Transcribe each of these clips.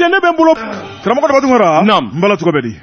Jabate, ne bɛ n bolo. Karamɔgɔ Daba Tunkara. Naam. N bala, cogo bɛ di?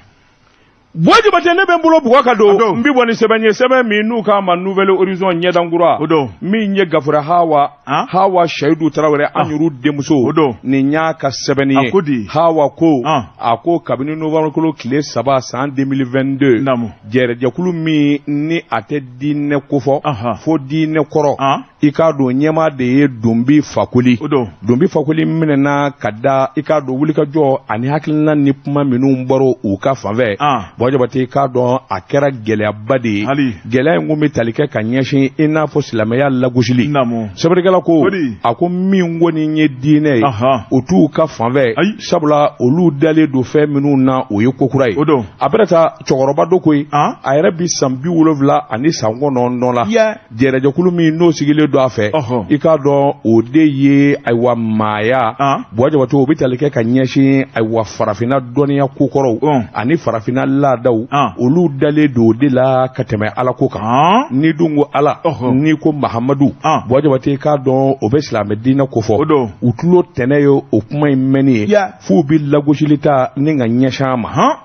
Buwa Jabate, ne bɛ n bolo bugɔ ka A don. don. N bi bɔ ni sɛbɛn ye, sɛbɛn min n'u k'a ma Nouvel Horizon, ɲɛdankura. O don. Min ye Gafure Hawa, Han? Hawa Seyidu Tarawele, an yɛr'u denmuso. O don. Nin y'a ka sɛbɛnni ye. A ko di? Hawa ko, Han. a ko kabini novembre kalo tile 3 san 2022, Naamu. jɛrɛjɛkulu min ni a tɛ diinɛ kofɔ, Anhan. fo diinɛ kɔrɔ, Han. i k'a dɔn ɲɛmaa de ye Dunbi Fakoli. O don. Dunbi Fakoli minɛna ka da, i k'a dɔn, wulikajɔ ani hakilina ni kuma minnu bɔra u ka fanfɛ. Han. Buwa Jabate, i k'a dɔn a kɛra gɛlɛyaba de ye. Hali. Gɛlɛya in kun bɛ tali kɛ ka ɲɛsin i n'a fɔ silamɛya lagosili. Naamu. Sɛbɛnnikɛla ko, O di? a ko min kɔni ye diinɛ ye, Ahan. o t'u ka fanfɛ, Ayi. sabula olu dalen don fɛn minnu na, o ye ko kura ye. O don. A bɛna taa cɛkɔrɔba dɔ koyi, Han. a yɛrɛ bi san 79 la. Yeah. Jɛrɛjɛkulu min n'o sigilen don a fɛ, Ɔhɔ. i k'a dɔn o de ye, ayiwa, maaya. Han. Buwa Jabate, o bɛ tali kɛ ka ɲɛsin, ayiwa, farafinna dɔnniya kokɔrɔw Ɔn. ani farafinna laadaw, Han. olu dalen don o de la ka tɛmɛ ala ko kan. Han. Ni dun ko ala, Ɔhɔ. n'i ko Mahamadu, Han. Buwa Jabate, i k'a dɔn o bɛ silamɛ diinɛ kofɔ. O don. U tulo tɛnɛ ye o kuma in mɛnni ye, Yeah. f'u bɛ lagosili ta ni ka ɲɛsin a ma. Han.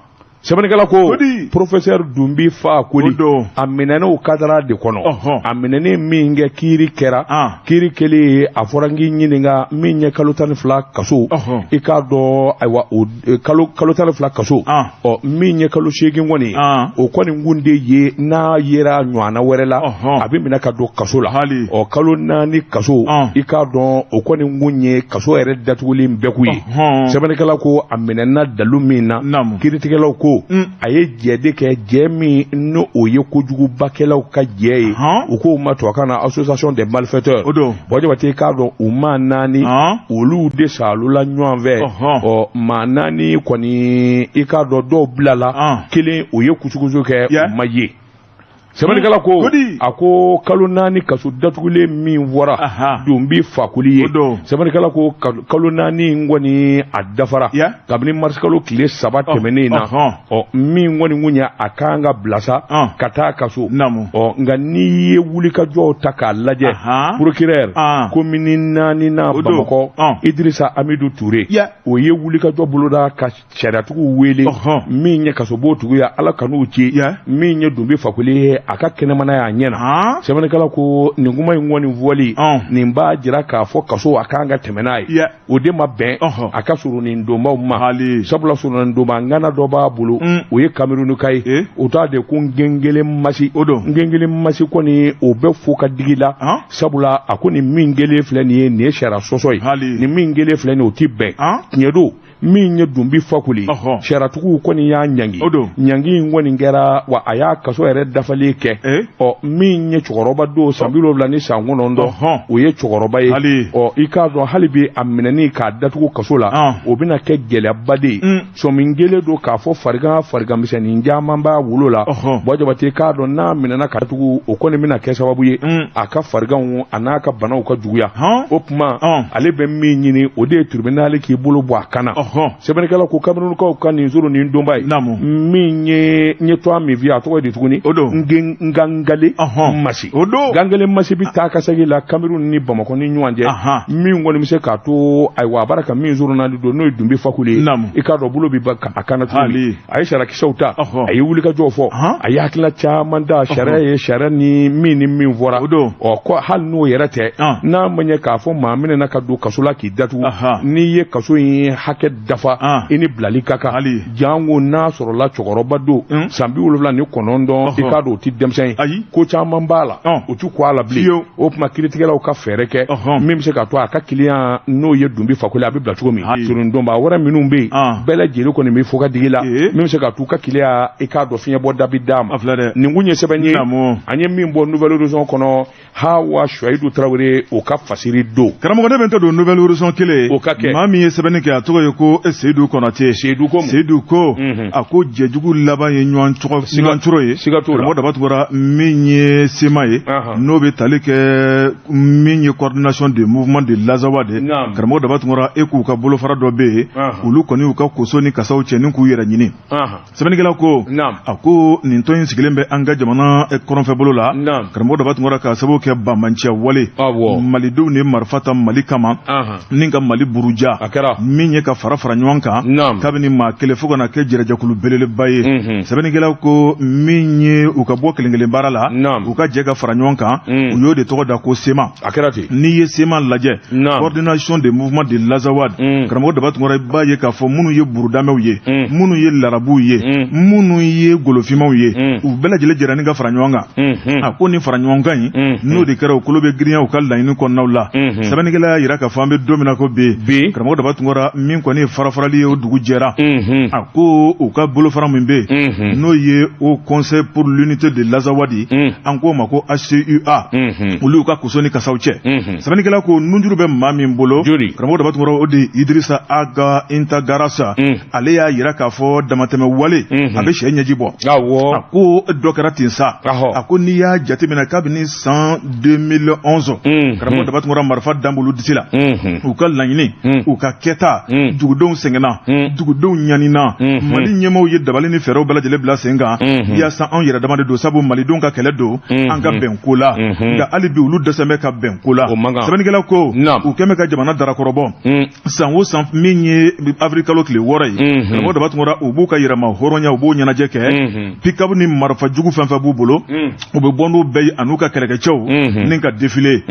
Sɛbɛnnikɛla ko, O di? professeur Dunbi Fakoli, O don. a minɛnen o kadara de kɔnɔ. Ɔhɔn. A minɛnen min kɛ, kiiri kɛra. Han. Kiiri kɛlen, a fɔra n k'i ɲininka min ye kalo 12 kaso. Ɔhɔn. I k'a dɔn, ayiwa, o kalo 12 kaso, Han. ɔ, min ye kalo 8 kɔni ye, Han. o kɔni kun de ye n'a yera ɲɔgɔnna wɛrɛ la, Ɔhɔn. a bɛ minɛ ka don kaso la. Hali. Ɔ, kalo 4 kaso, Han. i k'a dɔn o kɔni kun ye kaso yɛrɛ datugulen bɛɛ kun ye. Ɔhɔn. Sɛbɛnnikɛla ko a minɛna dalu min na, Naamu. kiiritigɛlaw ko a ye jɛ de kɛ, jɛ min n'o o ye kojugubakɛlaw ka jɛ ye. Han. U k'o ma tubabukan na association des malfaiteurs. O don. Buwa Jabate, i k'a dɔn u maa naani, Han. olu de saalula ɲɔgɔn fɛ. Ɔhɔn. Ɔ, maa naani kɔni, i k'a dɔn dɔw bilala, Han. kelen o ye kusukusu kɛ, Yeah. o ma ye. Sɛbɛnnikɛla ko, Kodi. a ko kalo 4 kaso datugulen min fɔra Aha. Dunbi Fakoli ye, O don. sɛbɛnnikɛla ko kalo 4 in kɔni a dafara Yeah. kabini marisikalo tile 3 tɛmɛnen in na. Ɔhɔn. Ɔ, min kɔni kun ye a kan ka bila sa Ɔn. ka taa kaso. Naamu. Ɔ, nka n'i ye wulikajɔw ta k'a lajɛ, Ahan. procureur An. komini naani na O don. Bamakɔ, Ɔn. Idirisa Amidu Ture, Yeah. o ye wulikajɔ boloda ka sariyatigiw wele, Ɔhɔn. min ye kasobon tigiw ye, ala kan'u ci, Yeah. min ye Dunbi Fakoli ye, a ka kɛnɛmana y'a ɲɛ na. Han. Sɛbɛnnikɛla ko nin kuma in kɔni fɔli, Ɔn. nin b'a jira k'a fɔ kaso a kan ka tɛmɛ n'a ye. Yeah. O de ma bɛn Ɔhɔn. a ka surunin donbaw ma, Hali. sabula surunin donba ŋana dɔ b'a bolo, o ye Kamerunuka ye. Eh. O t'a de ko Ngengele Masi. O don. Ngengele Masi kɔni, o bɛ fo ka digi la, Han. sabula a ko nin min kelen filɛ nin ye, nin ye sariya sɔsɔ ye. Hali. Nin min kelen filɛ nin ye, o ti bɛn. Han. Tiɲɛ don, min ye Dunbi Fakoli, Ɔhɔn. sariyatigiw kɔni y'a ɲangi. O don. Ɲangi in kɔni kɛra wa, a y'a kaso yɛrɛ dafalen kɛ. Eh. Ɔ, min ye cɛkɔrɔba don, san 79, Ɔhɔn. o ye cɛkɔrɔba ye. Hali. Ɔ, i k'a dɔn hali bi a minɛni k'a datugu kaso la, Han. o bɛna kɛ gɛlɛyaba de ye. Sɔmi kelen don k'a fɔ farigan fariganmisɛnnin caman b'a wolo la. Ɔhɔn. Buwa Jabate, i k'a dɔn n'a minɛna ka datugu, o kɔni bɛna kɛ sababu ye a ka fariganw a n'a ka banaw ka juguya. Han. O tuma, Ɔn. ale bɛ min ɲini, o de ye tribunal k'i bolo bɔ a kan na. Ɔhɔn. Sɛbɛnnikɛla ko Kamerunukaw ka nin sɔrɔ nin donba ye, Naamu. min ye n ye tɔgɔ min f'i ye, a tɔgɔ ye di tuguni? O don. Ngangale Ɔhɔn. Masi. O don. Gangale Masi bɛ taa ka segin la Kamerun ni Bamakɔ ni ɲɔgɔn cɛ, Ahan. min kɔni bɛ se k'a to, ayiwa, a b'ara ka min sɔrɔ n'ale don, n'o ye Dunbi Fakoli ye, Naamu. i k'a dɔn bolo bɛ ba a kan na tuguni. Hali. A ye sariyakisɛw ta, Ɔhɔn. a ye wulikajɔw fɔ, Ahan. a ye hakilina caman da sariya ye, sariya ni min ni min fɔra. O don. Ɔ, ko hali n'o yɛrɛ tɛ, An. n'a ma ɲɛ k'a fɔ maa minɛna ka don kaso la k'i datugu, Ahan. n'i ye kaso in hakɛ dafa, An. i ni bilali ka kan, Hali. janko n'a sɔrɔla cɛkɔrɔba don, san 79, i Ɔhɔn. k'a dɔn o tɛ denmisɛn ye. Ayi. Ko caman b'a la, Ɔn. o ti ko a la bilen. Fiyewu. O tuma, kiiritigɛlaw ka fɛɛrɛ kɛ Ɔhɔn. min bɛ se k'a to a ka kiliyan, n'o ye Dunbi Fakoli, a bɛ bila cogo min. Hali. Surundonba wɛrɛ minnu bɛ yen, An. bɛɛ lajɛlen kɔni bɛ fo ka digi la, Ee. min bɛ se k'a to u ka kiliyan, i k'a dɔn fiɲɛbɔ da bɛ d'a ma. A filɛ dɛ. Nin kun ye sɛbɛn ye Naamu. an ye min bɔ Nouvelle Horizon kɔnɔ, Hawa Suwayidu Tarawele, o ka fasiri don. Karamɔgɔ, ne bɛ n ta don Nouvelle Horizon kelen. O ka kɛ. Maa min ye sɛbɛnni kɛ, a tɔgɔ ye ko Seyidu Kɔnate. Seyidu ko mun? Seyidu ko, a ko jɛjugu laban ye ɲɔgɔn tɔgɔ ɲɔgɔn coro ye. Siga t'o la. Karamɔgɔ Daba Tunkara, min ye SEMA ye, Ahan. n'o bɛ tali kɛ min ye coordination des mouvements de l'Azawad. Naam. Karamɔgɔ Daba Tunkara, e k'u ka bolofara dɔ bɛ yen, Ahan. olu kɔni y'u ka koso ni kasaw cɛ ni k'u yɛrɛ ɲini. Ahan. Sɛbɛnnikɛla ko, Naam. a ko nin tɔn in sigilen bɛ an ka jamana kɔrɔnfɛ bolo la. Naam. Karamɔgɔ Daba Tunkara, k'a sababu kɛ kɛ banbanciya wale malidenw ni marifa ta Mali kama ni ka Mali buruja min ye ka fara ɲɔgɔn kan kabini maa kelen fo ka na kɛ jɛrɛjɛkulu belebeleba ye sɛbɛnnikɛlaw ko min ye u ka bɔ kelen kelen baara la u ka jɛ ka fara ɲɔgɔn kan u y'o de tɔgɔ da ko SEMA n'i ye SEMA lajɛ coordination des mouvements de l'Azawad karamɔgɔ Daba Tunkara i b'a ye k'a fɔ minnu ye burudamɛw ye minnu ye larabuw ye minnu ye golofinmaw ye u bɛɛ lajɛlen jɛra ni ka fara ɲɔgɔn kan a ko ni fara ɲɔgɔn kan in n'o de kɛra u kolo bɛ girinya u ka laɲini kɔnɔnaw la sɛbɛnnikɛla y'a jira k'a fɔ an bɛ don min na ko bi karamɔgɔ Daba Tunkara min kɔni ye farafarali ye o dugu jɛra a ko u ka bolofara min bɛ yen n'o ye Haut Conseil pour l'unité de l'Azawad an k'o ma ko HCUA olu y'u ka koso ni kasaw cɛ sɛbɛnnikɛla ko nunjuru bɛ maa min bolo karamɔgɔ Daba Tunkara o de ye Idrissa Aga Intagarasa ale y'a jira k'a fɔ damatɛmɛ wale a bɛ sɛ ɲɛji bɔ a ko dɔ kɛra ten sa a ko n'i y'a jateminɛ kabini san 2011 karamɔgɔ Daba Tunkara marifa dan b'olu disi la u ka laɲini u ka kɛta dugudenw sɛgɛnna dugudenw ɲanina Mali ɲɛmaaw ye dabali ni fɛɛrɛw bɛɛ lajɛlen bila sen kan yaasa anw yɛrɛ dama de don sabu malidenw ka kɛlɛ don an ka bɛn ko la nka hali bi olu dɛsɛ bɛ ka bɛn ko la sɛbɛnnikɛla ko u kɛn bɛ ka jamana darakɔrɔbɔ san o san min ye avril kalo tile 6 ye karamɔgɔ Daba Tunkara u b'u ka yɛrɛma hɔrɔnya u b'o ɲɛnajɛ kɛ pick-up ni marifa jugu fɛn fɛn b'u bolo u bɛ bɔ n'u bɛɛ ye an'u ka kɛlɛkɛcɛw ni ka défilé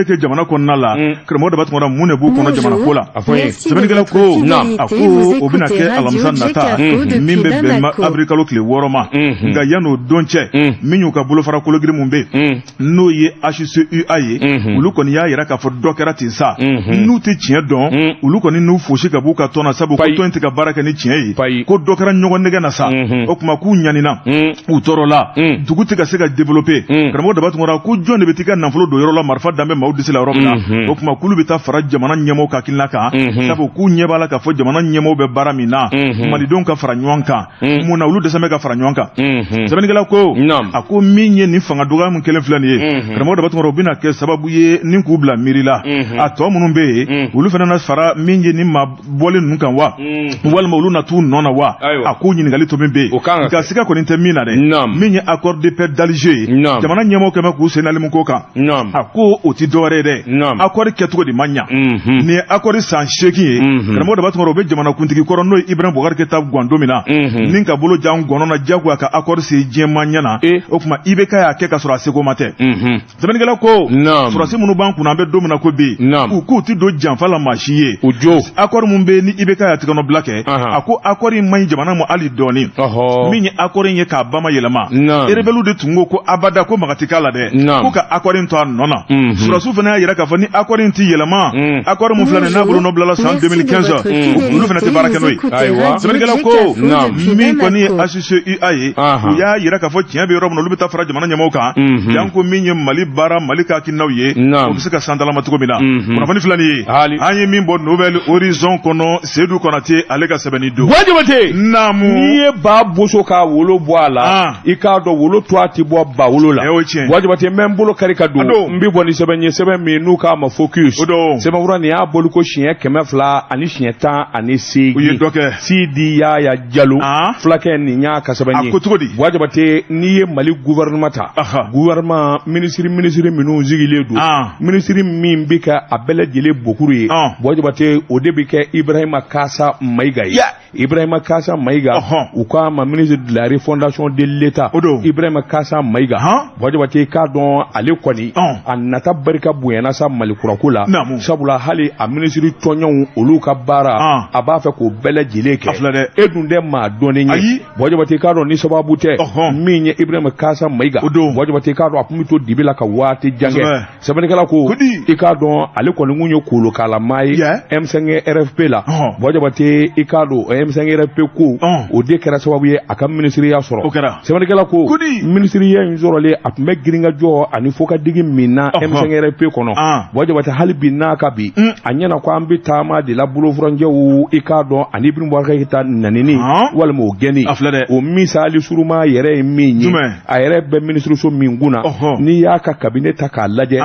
kɛ jamana kɔnɔna la karamɔgɔ Daba Tunkara mun de b'u kɔnɔ jamana ko la sɛbɛnnikɛla ko a ko o bɛna kɛ alamisa nata min bɛ bɛn avril kalo tile 6 ma nka yan'o don cɛ min y'u ka bolofara kologiri mun bɛ yen n'o ye HCUA ye olu kɔni y'a jira k'a fɔ dɔ kɛra ten sa n'u tɛ tiɲɛ dɔn olu kɔni n'u fosi ka b'u ka tɔn na sabu ko tɔn in tɛ ka baara kɛ ni tiɲɛ ye ko dɔ kɛra ɲɔgɔn nɛgɛ na sa o tuma k'u ɲanina u tɔɔrɔla dugu tɛ ka se ka développer karamɔgɔ Daba Tunkara ko jɔn de bɛ t'i ka nafolo don yɔrɔ la marifa dan bɛ maaw disi la yɔrɔ min na o tuma k'olu bɛ taa fara jamana ɲɛmaaw ka hakilina kan sabu k'u ɲɛ b'a la k'a fɔ jamana ɲɛmaaw bɛ baara min na malidenw ka fara ɲɔgɔn kan mun na olu dɛsɛ bɛ ka fara ɲɔgɔn kan sɛbɛnnikɛla ko a ko min ye nin fanga dɔgɔya min kelen filɛ nin ye karamɔgɔ Daba Tunkara o bɛna kɛ sababu ye ni k'u bila miiri la a tɔ minnu bɛ yen olu fana na fara min ye nin maa bɔlen ninnu kan wa walima olu na t'u nɔ na wa a ko ɲininkali to min bɛ yen nka siga kɔni tɛ min na dɛ min ye accord de paix d'Alger ye jamana ɲɛmaaw kɛmɛ k'u sen nali min ko kan a ko o tɛ dɔwɛrɛ ye dɛ accord kɛcogo de ma ɲa nin ye accord san 8 ye karamɔgɔ Daba Tunkara o bɛ jamanakuntigi kɔrɔ n'o ye Ibrahim Boubacar Keïta guwan don min na ni ka bolo jan gɔnɔ na diyagoya ka accord se diɲɛ ma ɲɛna o tuma IBK y'a kɛ ka sɔrɔ a seko ma tɛ sɛbɛnnikɛla ko sɔrɔdasi minnu b'an kunna an bɛ don min na ko bi u k'u tɛ don janfa la maa si ye accord mun bɛ ni IBK y'a tigɛnɔbila kɛ a ko accord in man ɲi jamana ma hali dɔɔni min ye accord in ye k'a ba ma yɛlɛma rebelle de tun ko ko abada ko maga tɛ k'a la dɛ ko ka accord in to a nɔ na sɔrɔdasiw fana y'a jira k'a fɔ ni accord in tɛ yɛlɛma accord mun filɛ nin n'a bolonɔbilala san 2015 olu fana tɛ baara kɛ n'o ye sɛbɛnnikɛla ko min kɔni ye HCUA ye u y'a jira k'a fɔ tiɲɛ bɛ yɔrɔ min na olu bɛ taa fara jamana ɲɛmaaw kan janko min ye Mali baara Mali ka hakilinaw ye o bɛ se ka santalama cogo min na kunnafoni filɛ nin ye an ye min bɔ Nouvel Horizon kɔnɔ Seydou Konate ale ka sɛbɛnni don Jabate naamu n'i ye ba boso k'a wolo bɔ a la i k'a dɔn wolo to a tɛ bɔ ba wolo la Jabate n bɛ n bolo kari ka don n bɛ bɔ ni sɛbɛn ye sɛbɛn min n'u k'a ma Focus sɛbɛnfura nin y'a bɔli ko siɲɛ 288 u ye dɔ kɛ Sidi Yaya Jalo fulakɛ nin y'a ka sɛbɛn ye a ko cogo di Jabate n'i ye Mali gouvernement ta gouvernement minisiri minnu sigilen don minisiri min bɛ kɛ a bɛɛ lajɛlen bokuru ye Jabate o de bɛ kɛ Ibrahima Kasa Mayiga ye Ibrahima Kasa Mayiga u k'a ma ministre de la refondation de l'État Ibrahima Kasa Mayiga Jabate k'a dɔn ale kɔni a nata barika bonyana sa Mali kurako la sabula hali a minisiri tɔɲɔgɔnw olu ka baara a b'a fɛ k'o bɛɛ lajɛlen kɛ e dun tɛ maa dɔnnen ye Jabate k'a dɔn ni sababu tɛ min ye Ibrahima Kasa Mayiga Jabate k'a dɔn a tun bɛ to dibi la ka waati jan kɛ sɛbɛnnikɛla ko i k'a dɔn ale kɔni kun ye kolokalamaa ye M5 RFP la Jabate i k'a dɔn M5 RFP ko o de kɛra sababu ye a ka minisiriya sɔrɔ sɛbɛnnikɛla ko minisiriya in sɔrɔlen a tun bɛ girinkajɔ ani fokadigi min na M5 RFP kɔnɔ Jabate hali bi n'a ka bi a ɲɛna ko an bɛ taama de la bolofurancɛw i k'a dɔn ani Ibrahim Boubacar Keïta nanini walima o gɛnni o misali suruma yɛrɛ ye min ye a yɛrɛ bɛ minisiriso min kunna n'i y'a ka cabinet ta k'a lajɛ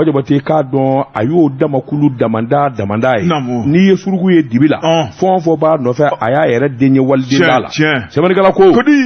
Jabate k'a dɔn a y'o damakulu damanda ye n'i ye suruku ye dibi la fɛn o fɛn b'a nɔfɛ a y'a yɛrɛ den ye waliden da la sɛbɛnnikɛla ko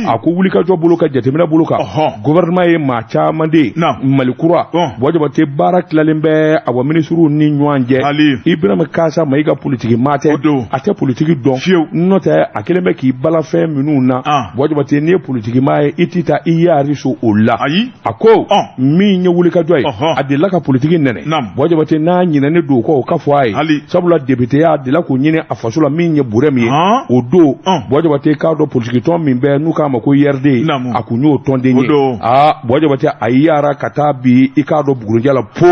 a ko wulikajɔ bolo ka jateminɛ bolo kan gouvernement ye maa caman de ye Mali kura Buwa Jabate baara tilalen bɛ awa minisiriw ni ɲɔgɔn cɛ. Ibrahima Kasa Mayiga politiki maa tɛ, a tɛ politiki dɔn, n'o tɛ a kɛlen bɛ k'i bala fɛn minnu na. Buwa Jabate, n'i ye politiki maa ye, i t'i ta i yaari so o la. A ko min ye wulikajɔ ye, a delila ka politiki nɛnɛ. Buwa Jabate n'a ɲinɛnen don o kɔ, o ka fɔ a ye, sabula député ya delila k'o ɲini a faso la min ye Burɛmu ye o don. Buwa Jabate k'a dɔn politiki tɔn min bɛ n'u k'a ma ko URD, a kun y'o tɔnden ye. Aa, Buwa Jabate, a yaara ka taa bi i k'a dɔn Bugurijɛ la po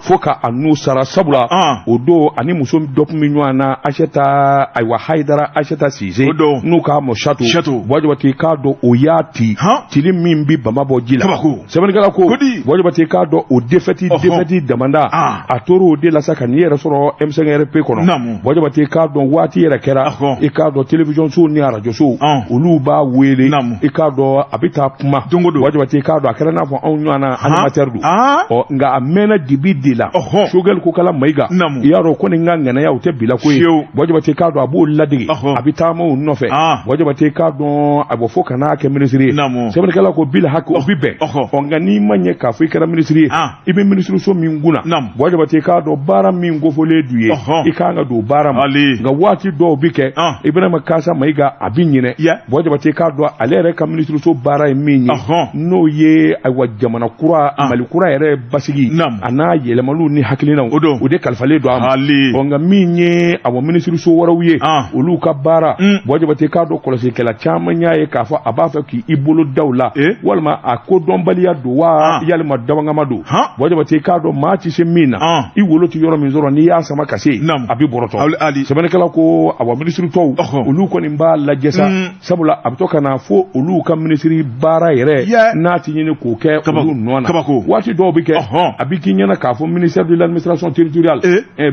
fo ka a n'u sara, sabula o don ani muso dɔ tun bɛ ɲɔgɔn na, Aseta, ayiwa, Hayidara Aseta Sise, n'u k'a ma Sato. Buwa Jabate k'a dɔn o y'a ci cili min bi bama bɔ ji la. Sɛbɛnnikɛla ko Buwa Jabate k'a dɔn o défaite damanda, a tora o de la sa ka n'i yɛrɛ sɔrɔ M5RP kɔnɔ. Buwa Jabate k'a dɔn waati yɛrɛ kɛra, i k'a dɔn télévision sow ni radio sow, olu b'a wele, i k'a dɔn a bɛ taa kuma. Buwa Jabate k'a dɔn a kɛra n'a fɔ anw ɲɔgɔn na animateur don. Ɔ nka a mɛnna dibi de la. Choguel Kokala Mayiga, i y'a dɔn ko nin ka ŋanaya o tɛ bila ko ye. Buwa Jabate k'a dɔn a b'o ladege, a bɛ taama o nɔfɛ. Buwa Jabate k'a dɔn a bɔ fo ka n'a kɛ minisiri ye. Sɛbɛnnikɛla ko bil haki o bi bɛn. Ɔ nka n'i ma ɲɛ k'a fɔ i kɛra minisiri ye, i bɛ minisiriso min kunna, Buwa Jabate k'a dɔn baara min kofɔlen d'u ye, i kan ka don baara ma. Nka waati dɔw bi kɛ, Ibrahima Kasa Mayiga a bi ɲinɛ. Buwa Jabate k'a dɔn ale yɛrɛ ka minisiriso baara ye min ye, n'o ye ayiwa jamana kura Mali kura yɛrɛ basigi a n'a yɛlɛmaliw ni hakilinaw, o de kalifalen don a ma. Ɔ nka min ye awa minisiriso wɛrɛw ye, olu ka baara, Buwa Jabate k'a dɔn kɔlɔsikɛla caman y'a ye k'a fɔ a b'a fɛ k'i bolo da o la, walima a kodɔnbaliya don wa, yalima dabangama don. Buwa Jabate k'a dɔn maa tɛ se min na, i wolo tɛ yɔrɔ min sɔrɔ, n'i y'a sama ka se a bɛ bɔrɔtɔ. Sɛbɛnnikɛla ko awa minisiri tɔw, olu kɔni b'a lajɛ sa, sabula a bɛ to ka na fo olu ka minisiri baara yɛrɛ n'a ti ɲini k'o kɛ olu nɔ na. Waati dɔw bɛ kɛ, a bɛ k'i ɲɛna k'a fɔ ministère de l'administration territoriale,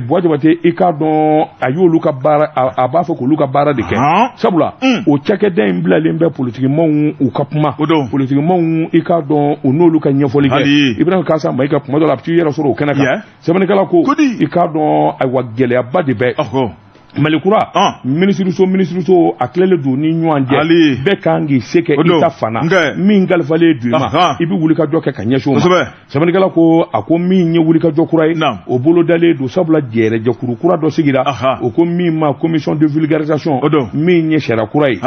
Buwa Jabate i k'a dɔn a y'olu ka baara, a b'a fɔ k'olu ka baara de kɛ, sabula o cakɛda in bilalen bɛ politikimaw u ka kuma, politikimaw i k'a dɔn u n'olu ka ɲɛfɔli kɛ. Ibrahima Kasa Mayiga kuma dɔ la a bɛ t'i yɛrɛ sɔrɔ o kɛnɛ kan. Sɛbɛnnikɛla ko i k'a dɔn ayiwa gɛlɛyaba de bɛ Mali kura minisiriso a tilalen don ni ɲɔgɔn cɛ, bɛɛ kan k'i se kɛ i ta fana min kalifalen don i ma, i bɛ wulikajɔ kɛ ka ɲɛsin o ma. Sɛbɛnnikɛla ko a ko min ye wulikajɔ kura ye, o bolo dalen don, sabula jɛrɛjɛkuru kura dɔ sigira, o ko min ma commission de vulgarisation, min ye sariya kura ye,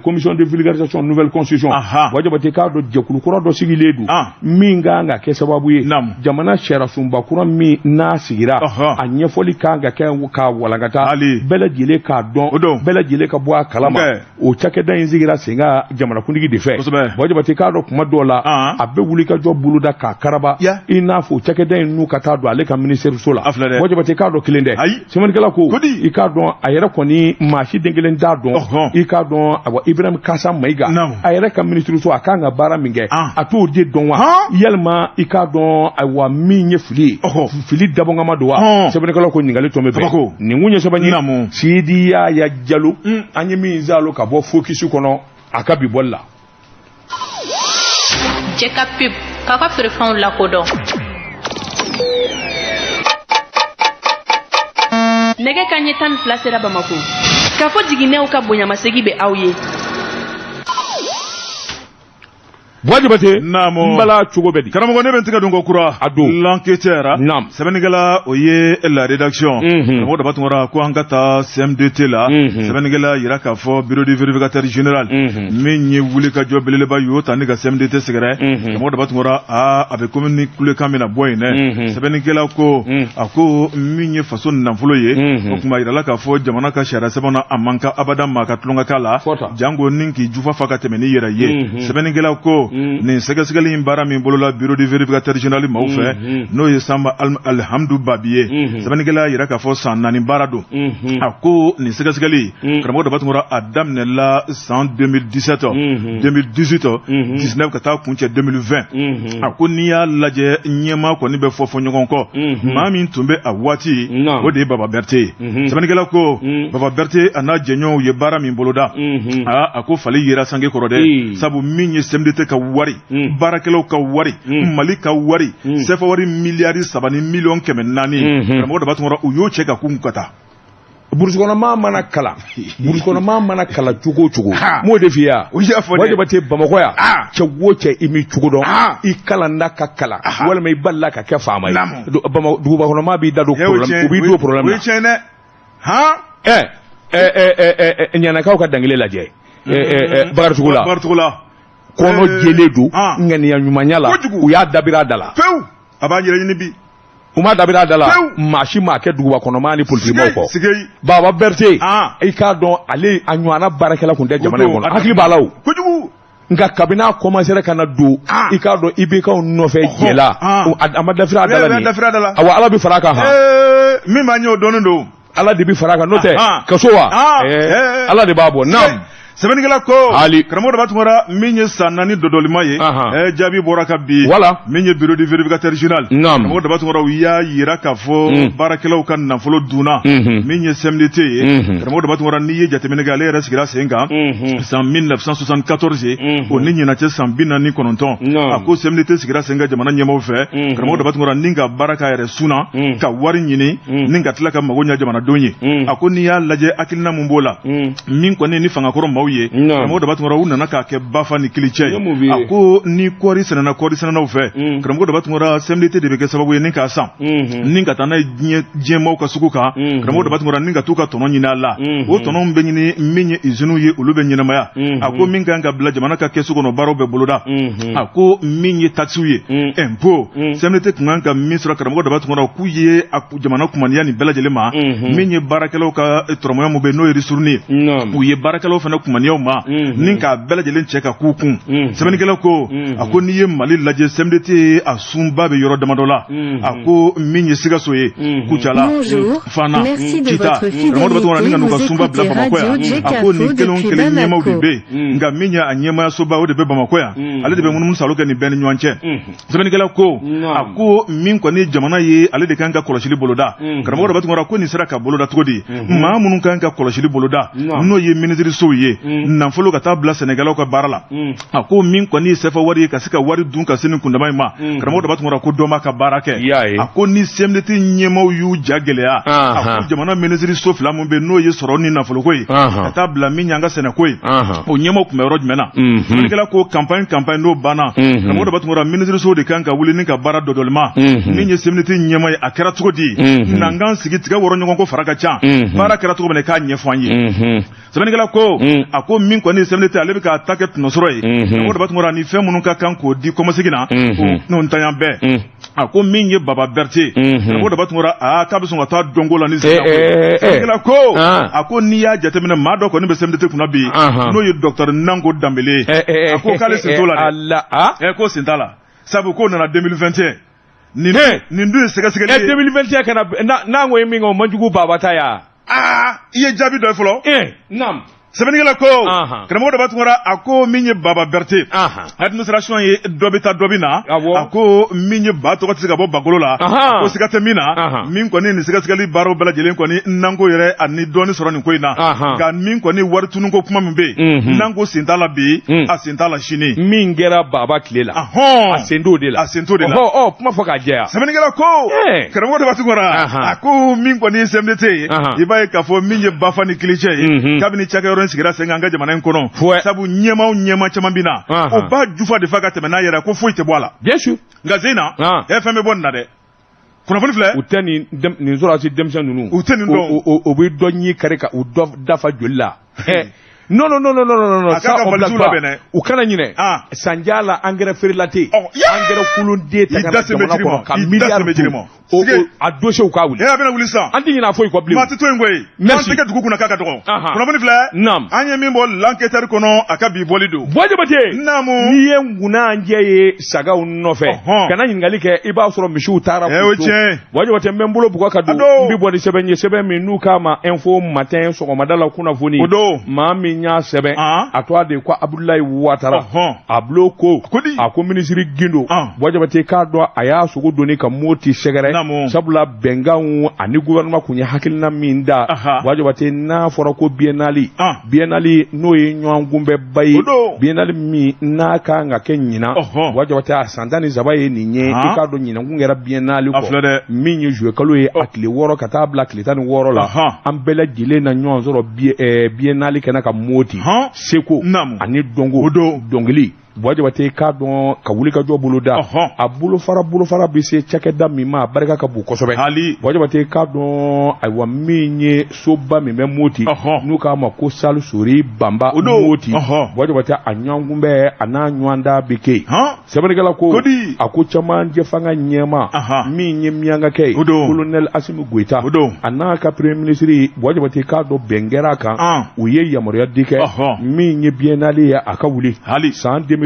commission de vulgarisation nouvelle constitution. Buwa Jabate k'a dɔn jɛkulu kura dɔ sigilen don min kan ka kɛ sababu ye jamana sariyasunba kura min n'a sigira, a ɲɛfɔli kan ka kɛ k'a walankata, bɛɛ lajɛlen k'a dɔn, bɛɛ lajɛlen ka bɔ a kalama. O cakɛda in sigira sen kan jamanakuntigi de fɛ. Buwa Jabate k'a dɔn kuma dɔw la a bɛ wulikajɔ boloda k'a karaba, i n'a fɔ o cakɛda in n'u ka taa don ale ka ministère so la. Buwa Jabate k'a dɔn kelen tɛ. Sɛbɛnnikɛla ko i k'a dɔn a yɛrɛ kɔni maa si den kelen t'a dɔn, i k'a dɔn awa Ibrahima Kasa Mayiga a yɛrɛ ka ministre so a kan ka baara min kɛ, a t'o de dɔn wa, yalima i k'a dɔn ayiwa min ye fili ye, fili dabɔngama don wa? Sɛbɛnnikɛla ko ɲininkali tɔ bɛ bɛn nin kun ye sɛbɛn ye Sidi Yaya Jalo, an ye min zalo ka bɔ Focus kɔnɔ a ka bi bɔli la. Jɛka pub k'aw ka feerefɛnw lakodɔn. Nɛgɛ ka ɲɛ 12 sera Bamako. K'a fɔ jiginɛw ka bonyamasegi bɛ aw ye. Buwa Jabate, n bala cogo bɛ di? Karamɔgɔ, ne bɛ n tɛgɛ don ko kura. A don. L'enquêteur. Naam. Sɛbɛnnikɛla o ye la rédaction. Karamɔgɔ Daba Tunkara ko an ka taa CMDT la. Sɛbɛnnikɛla yira k'a fɔ bureau du vérificateur général. Min ye wulikajɔ belebeleba y'o ta ni ka CMDT sɛgɛrɛ. Karamɔgɔ Daba Tunkara a bɛ komi ni kulekan bɛna bɔ yen dɛ. Sɛbɛnnikɛla ko a ko min ye faso nafolo ye. O tuma yirala k'a fɔ jamana ka sariya sɛbɛn na a man kan abada maa ka tulon ka k'a la. Jango ni k'i jufa fa ka tɛmɛ n'i yɛrɛ ye. Sɛbɛnnikɛla ko nin sɛgɛsɛgɛli in baara min bolola bureau du vérificateur général maaw fɛ, n'o ye Samba Alhamdu Babi ye, sɛbɛnnikɛla yira k'a fɔ san 4 baara don. A ko nin sɛgɛsɛgɛli, karamɔgɔ Daba Tunkara, a daminɛla san 2017, 2018, 19 ka taa kuncɛ 2020. A ko n'i y'a lajɛ ɲɛmaa kɔni bɛ fɔ ɲɔgɔn kɔ, maa min tun bɛ a waati, o de ye Baba Berete ye. Sɛbɛnnikɛla ko Baba Berete a n'a jɛɲɔgɔnw ye baara min boloda, a ko fali yera sange kɔrɔ dɛ, sabu min ye CMDT ka wari, baarakɛlaw ka wari, Mali ka wari, CFA wari miliyari 3 ni miliyɔn 400, karamɔgɔ Daba Tunkara, u y'o cɛ ka k'u ka taa. Burusukɔnɔmaa mana kalan, burusukɔnɔmaa mana kalan cogo o cogo, m'o de f'i ye wa? Buwa Jabate, Bamakɔ yan, cɛ o cɛ i m'i cogo dɔn, i kalanna ka kalan walima i balila ka kɛ faama ye, dugubakɔnɔmaa b'i da don problème, u b'i don problème na. O ye tiɲɛ dɛ. Han. Ɛ ɲanakaw ka dangele lajɛ. Bakaricogo la. Bakaricogo la. Kɔnɔ jɛlen don, ŋaniya ɲumanya la, u y'a dabiri a da la. Pewu. A b'a yɛrɛ ɲini bi. U ma dabiri a da la, maa si m'a kɛ duguba kɔnɔmaa ni politikimaaw kɔ. Baba Berete, i k'a dɔn ale a ɲɔgɔnna baarakɛla tun tɛ jamana in kɔnɔ, hakili b'a la o. Kojugu. Nka kabini a commencé ka na don, i k'a dɔn IBK nɔfɛ jɛ la, a ma dafiri a da la nin ye. Awa Ala bɛ fara a kan han. Min b'a ɲɛ o dɔnnen don. Ala de bɛ fara a kan, n'o tɛ kaso wa, Ala de b'a bɔ. Naam. Sɛbɛnnikɛla ko karamɔgɔ Daba Tunkara, min ye san 4 dɔdɔlima ye, jaabi bɔra ka bi. Voilà. Min ye bureau du vérificateur général, karamɔgɔ Daba Tunkara, u y'a yira k'a fɔ baarakɛlaw ka nafolo dunna. Min ye CMDT ye, karamɔgɔ Daba Tunkara, n'i ye jateminɛ kɛ, ale yɛrɛ sigira sen kan san 1974, o ni ɲinan cɛ san 49. A ko CMDT sigira sen kan jamana ɲɛmaaw fɛ, karamɔgɔ Daba Tunkara, ni ka baara k'a yɛrɛ sunna, ka wari ɲini, ni ka tila ka mago ɲɛ jamanadenw ye. A ko n'i y'a lajɛ, hakilina mun b'o la, min kɔni ni fangakɔrɔ maaw ye, karamɔgɔ Daba Tunkara, u nana k'a kɛ bafa ni kilicɛ ye. A ko ni kɔɔri sɛnɛna kɔɔri sɛnɛnaw fɛ, karamɔgɔ Daba Tunkara, CMDT de bɛ kɛ sababu ye ni k'a san, ni ka taa n'a ye diɲɛmaaw ka sugu kan, karamɔgɔ Daba Tunkara, ni ka t'u ka tɔnɔ ɲini a la. O tɔnɔ bɛ ɲini min ye usines ye, olu bɛ ɲɛnamaya. A ko min kan ka bila jamana ka kɛsu kɔnɔ, baaraw bɛ boloda. A ko min ye taxes ye, impôt, CMDT tun kan ka min sɔrɔ, karamɔgɔ Daba Tunkara, k'u ye jamana kumaniya nin bɛɛ lajɛlen ma. Min ye baarakɛlaw ka tɔrɔmɔya mun bɛ n'o ye ristourne ye, u ye baarakɛlaw fana kumaniyaw ma, ni k'a bɛɛ lajɛlen cɛ ka k'u kun. Sɛbɛnnikɛla ko, a ko n'i ye Mali lajɛ, CMDT a sunba bɛ yɔrɔ damadɔ la. A ko min ye Sikaso ye, Kucala, Fana, Kita, karamɔgɔ Daba Tunkara, ni ka n'u ka sunba bila Bamakɔ yan. A ko nin kelen o kelen ɲɛmaaw de bɛ yen, nka min ye a ɲɛmaayasoba, o de bɛ Bamakɔ yan, ale de bɛ munumunu salo kɛ nin bɛɛ ni ɲɔgɔn cɛ. Sɛbɛnnikɛla ko, a ko min kɔni jamana ye, ale de kan ka kɔlɔsili boloda. Karamɔgɔ Daba Tunkara, ko nin sera ka boloda cogo di? Maa minnu kan ka kɔlɔsili boloda, n'o ye minisirisow ye, nafolo ka taa bila sɛnɛkɛlaw ka baara la. A ko min kɔni ye CFA wari ye, ka se ka wari dun ka se nin kundama in ma, karamɔgɔ Daba Tunkara, ko dɔ ma ka baara kɛ. A ko ni CMDT ɲɛmaaw y'u ja gɛlɛya, a ko jamana minisiriso 2 mun bɛ, n'o ye sɔrɔ ni nafoloko ye, ka taa bila min y'an ka sɛnɛko ye, o ɲɛmaaw tun bɛ yɔrɔ jumɛn na? Sɛbɛnnikɛla ko campagne n'o banna, karamɔgɔ Daba Tunkara, minisiriso de kan ka wuli ni ka baara dɔdɔlima. Min ye CMDT ɲɛmaa ye, a kɛra cogo di? N'an k'an sigi tigɛ wɔrɔ ɲɔgɔn ko fara ka ca, baara kɛra cogo min na, k'a ɲɛfɔ an ye. Sɛbɛnnikɛla ko, a ko min kɔni ye CMDT, ale bɛ k'a ta kɛ tɔnɔsɔrɔ ye. Karamɔgɔ Daba Tunkara, ni fɛn minnu ka kan k'o di kɔmasegin na, n'o ntanya bɛɛ. A ko min ye Baba Berete, karamɔgɔ Daba Tunkara, aa k'a bɛ sɔn ka taa dɔnko la ni sen. Sɛbɛnnikɛla ko, a ko n'i y'a jateminɛ, maa dɔ kɔni bɛ CMDT kunna bi, n'o ye docteur Nango Danbele ye. A ko k'ale sen t'o la dɛ. K'o sen t'a la, sabu k'o nana 2021. Nin dun ye sɛgɛsɛgɛli ye. 2021 ka na, n'an ko ye min kɛ, o man jugu Baba ta ya. Aa, i ye jaabi dɔ ye fɔlɔ. Naam. Sɛbɛnnikɛla ko, karamɔgɔ Daba Tunkara, a ko min ye Baba Berete, administration ye dɔ bɛ taa dɔ bɛ na. A ko min ye ba tɔgɔ tɛ se ka bɔ bakolo la, ko siga tɛ min na, min kɔni nin sɛgɛsɛgɛli baaraw bɛɛ lajɛlen kɔni, Nango yɛrɛ ani dɔɔni sɔrɔ nin ko in na. Nka min kɔni wari tununko kuma min bɛ yen, Nango sen t'a la bi, a sen t'a la sini. Min kɛra Baba tile la, a sen t'o de la. A sen t'o de la. Kuma fɔ k'a jɛya. Sɛbɛnnikɛla ko, karamɔgɔ Daba Tunkara, a ko min kɔni ye CMDT ye, i b'a ye k'a fɔ min ye bafa ni kilicɛ ye, kabini cakɛyɔrɔ sigira sen kan an ka jamana in kɔnɔ, sabu ɲɛmaa caman bɛ na, o b'a jufa de fa ka tɛmɛ n'a yɛrɛ, ko foyi tɛ bɔ a la. Bien sûr. Nka Zeyina, fɛn bɛ bɔ nin na dɛ. Kunnafoni filɛ. U tɛ nin sɔrɔdasi denmisɛn ninnu. U tɛ nin dɔn. U bɛ dɔ ɲi kari ka u dɔ dafa joli la. Non. A k'a ka valise labɛn dɛ. U kana ɲinɛ. Sanja la engrais feerela tɛ yen. Engrais kolonden ta ka na jamana kɔnɔ ka miliyari dun. A dossier u k'a wuli. A bɛna wuli sisan. An tɛ ɲinɛ a foyi kɔ bilen. Maa tɛ to yen koyi. Merci. An tɛ kɛ dugu kunna k'a ka dɔgɔ. Kunnafoni filɛ. Naam. An ye min bɔ l'enquêteur kɔnɔ, a ka bi bɔli don. Buwa Jabate. Naamu. N'i ye ŋunajɛ ye sagaw nɔfɛ. Kana ɲininkali kɛ, i b'a sɔrɔ misiw taara. O tiɲɛ. Buwa Jabate, n bɛ n bolo bugɔ ka don. N bɛ bɔ ni sɛbɛn ye, sɛbɛn min n'u k'a ma Info Matin sɔgɔmada la kunnafoni. O don. Maa min min y'a sɛbɛn a tɔgɔ de ko Abdoulaye Ouattara Ablo ko a ko minisiri Gindo Buwa Jabate k'a dɔn a y'a sogo doni ka Moti sɛgɛrɛ sabula bɛnkanw ani gouvernement kun ye hakilina min da Buwa Jabate n'a fɔra ko biennale biennale n'o ye ɲɔgɔn kunbɛnba ye biennale min n'a kan ka kɛ ɲinan Buwa Jabate a san 13 ye nin ye i k'a dɔn ɲinan kun kɛra biennale kɔ min ye juillet kalo ye a tile 6 ka taa bila tile 16 la an bɛɛ lajɛlen na ɲɔgɔn sɔrɔ biennale kɛnɛ ka Moti seko ani dɔnko dɔnkili Buwa Jabate k'a dɔn ka wuli ka jɔ boloda a bolofara bɛ se cakɛda min ma a barika ka bon kosɛbɛ Buwa Jabate k'a dɔn ayiwa min ye soba min bɛ Moti n'u k'a ma ko salle Sori Banba Moti Buwa Jabate a ɲɔgɔnkunbɛn a n'a ɲɔgɔnda bɛ kɛ yen sɛbɛnnikɛla ko a ko cɛmancɛ fanga ɲɛmaa min ye miyankakɛ ye colonel Assimi Goïta a n'a ka premier ministre Buwa Jabate k'a dɔn bɛn kɛra a kan u ye yamaruya di kɛ min ye biennale ye a ka wuli san 2023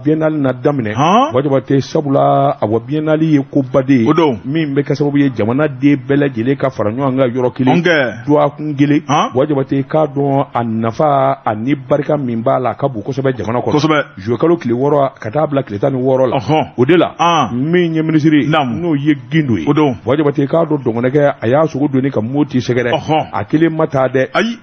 biennale na daminɛ Buwa Jabate sabula awa biennale ye koba de ye min bɛ kɛ sababu ye jamanaden bɛɛ lajɛlen ka fara ɲɔgɔn kan yɔrɔ kelen dɔgɔkun kelen Buwa Jabate k'a dɔn a nafa ani barika min b'a la a ka bon kosɛbɛ jamana kɔnɔ juillet kalo tile 6 ka taa bila tile 16 la o de la min ye minisiri n'o ye Gindo ye Buwa Jabate k'a dɔn dɔgɔnɛkɛ a y'a sogo doni ka Moti sɛgɛrɛ a kelen ma taa dɛ ayi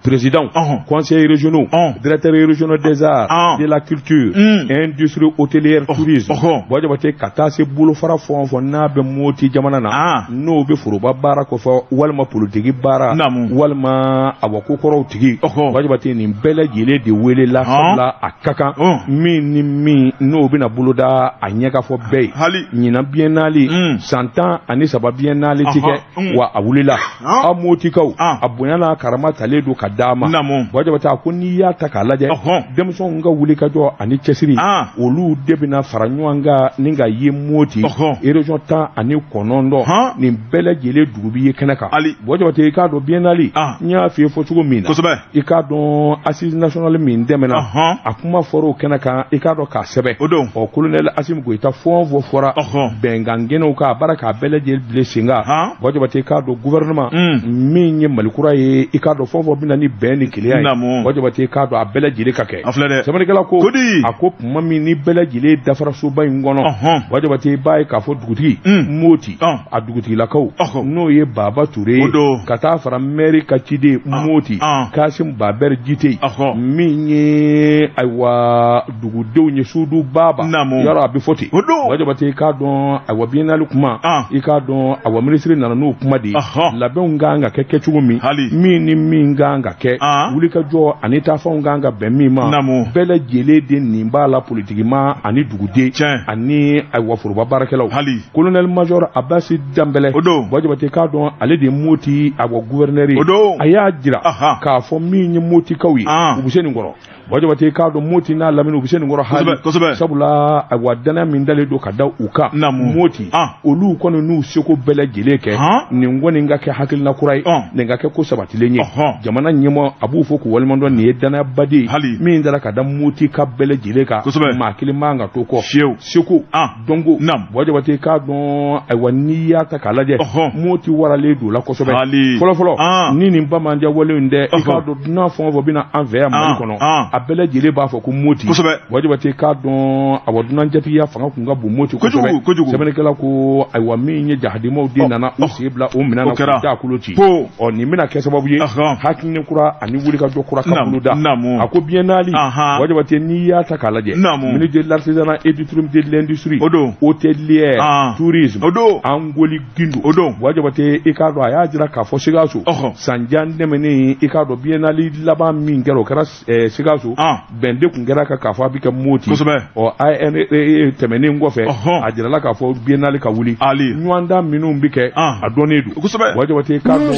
président, conseillers régionaux, directeurs régionaux des arts, de la culture, industrie hôtelière, tourisme. Buwa Jabate ka taa se bolofara fɛn o fɛn n'a bɛ Moti jamana na n'o bɛ foroba baara kɔfɛ walima politiki baara walima awa kokɔrɔw tigi Buwa Jabate nin bɛɛ lajɛlen de welela sabula a ka kan min ni min n'o bɛna boloda a ɲɛ ka fɔ bɛɛ ye ɲinan biennale san 13 biennale ti kɛ wa a wulila aw Motikaw a bonya n'a karama talen don ka d'a ma Buwa Jabate a ko n'i y'a ta k'a lajɛ denmisɛnw ka wuli ka jɔ ani cɛsiri olu de bɛna fara ɲɔgɔn kan ni ka ye Moti région 19 nin bɛɛ lajɛlen dugu bi ye kɛnɛ kan Buwa Jabate i k'a dɔn biennale n y'a f'i ye fɔ cogo min na i k'a dɔn assise nationale min tɛmɛna a kuma fɔra o kɛnɛ kan i k'a dɔn k'a sɛbɛn ɔ colonel Assimi Goïta fɛn o fɛn fɔra bɛnkan kɛnɛw kan a baara k'a bɛɛ lajɛlen bila sen kan Buwa Jabate i k'a dɔn gouvernement min ye Mali kura ye i k'a dɔn fɛn o fɛn bɛna ni bɛn ni kelenya ye Buwa Jabate k'a dɔn a bɛɛ lajɛlen ka kɛ sɛbɛnnikɛla ko a ko tuma min ni bɛɛ lajɛlen dafara soba in kɔnɔ Buwa Jabate i b'a ye k'a fɔ dugutigi Moti a dugutigilakaw n'o ye Baba Ture ye ka taa fara maire ka ciden Moti Kasim Babɛri Jite min ye ayiwa dugudenw ye Sudu Baba yɔrɔ a bɛ fɔ ten Buwa Jabate i k'a dɔn ayiwa biennale kuma i k'a dɔn awa minisiri nana n'o kuma de ye labɛnw kan ka kɛ kɛcogo min min ni min kan ka kɛ wulikajɔ ani taafanw kan ka bɛn min ma bɛɛ lajɛlen de nin b'a la politikima ani duguden ani ayiwa foroba baarakɛlaw colonel major Abasi Danbɛlɛ Buwa Jabate k'a dɔn ale de ye Moti awa gouverneur ye a y'a jira k'a fɔ min ye Motikaw ye u bɛ se nin kɔrɔ Buwa Jabate k'a dɔn Moti n'a lamini u bɛ se nin kɔrɔ hali sabula ayiwa danaya min dalen don ka da u kan Moti olu kɔni n'u seko bɛɛ lajɛlen kɛ nin kɔni ka kɛ hakilina kura ye nin ka kɛ ko sabatilen ye jamana ɲɛmɔgɔ a b'u fɔ k'u waleɲumandɔn nin ye danayaba de ye min dara ka da Moti ka bɛɛ lajɛlen kan maa kelen man ka to kɔ seko dɔnko Buwa Jabate k'a dɔn ayiwa n'i y'a ta k'a lajɛ Moti waralen don la kosɛbɛ fɔlɔfɔlɔ ni nin bamajan wale in dɛ i k'a dɔn dunan fɛn o fɛn bɛna an fɛ yan Mali kɔnɔ a bɛɛ lajɛlen b'a fɔ ko Moti Buwa Jabate k'a dɔn awa dunan jatigiya fanga kun ka bon Moti kosɛbɛ sɛbɛnnikɛla ko ayiwa min ye jahadimaw de nana u sen bila o minɛn na k'u da kolo ci ɔ nin bɛna kɛ sababu ye hakilina kura ani wulikajɔ kura ka boloda a ko biennale Buwa Jabate n'i y'a ta k'a lajɛ ministre de l'artisanat et du tourisme de l'industrie hôtelière tourisme Angoli Gindo Buwa Jabate i k'a dɔn a y'a jira k'a fɔ Sikaso san jan tɛmɛnen i k'a dɔn biennale laban min kɛra o kɛra Sikaso bɛn de kun kɛra kan k'a fɔ a bɛ kɛ Moti ɔ ANRE tɛmɛnen kɔfɛ a jirala k'a fɔ biennale ka wuli ɲɔgɔndan minnu bɛ kɛ a dɔnnen don Buwa Jabate k'a dɔn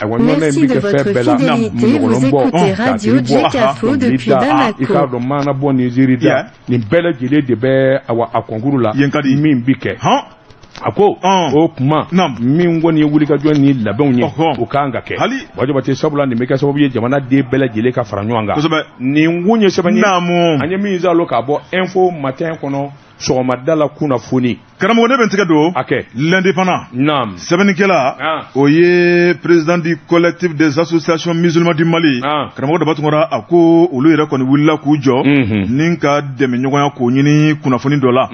ayiwa ɲɔgɔndan in bɛ kɛ fɛn bɛɛ la ɲɔgɔlɔn bɔ teatiri bɔ dɔnkili da i k'a dɔn maana bɔ ni ziiri da nin bɛɛ lajɛlen de bɛ awa a concours la min bɛ kɛ a ko o kuma min kɔni ye wulikajɔ ni labɛnw ye o kan ka kɛ Buwa Jabate sabula nin bɛ kɛ sababu ye jamanaden bɛɛ lajɛlen ka fara ɲɔgɔn kan nin kun ye sɛbɛn ye an ye min zalo k'a bɔ Info Matin kɔnɔ sɔgɔmada la kunnafoni. Karamɔgɔ, ne bɛ n tɛgɛ don L'Indépendant. Naam. Sɛbɛnnikɛla, o ye président du collectif des associations musulmanes du Mali, karamɔgɔ Daba Tunkara. A ko olu yɛrɛ kɔni wulila k'u jɔ ni ka dɛmɛ ɲɔgɔnya k'o ɲini kunnafoni dɔ la.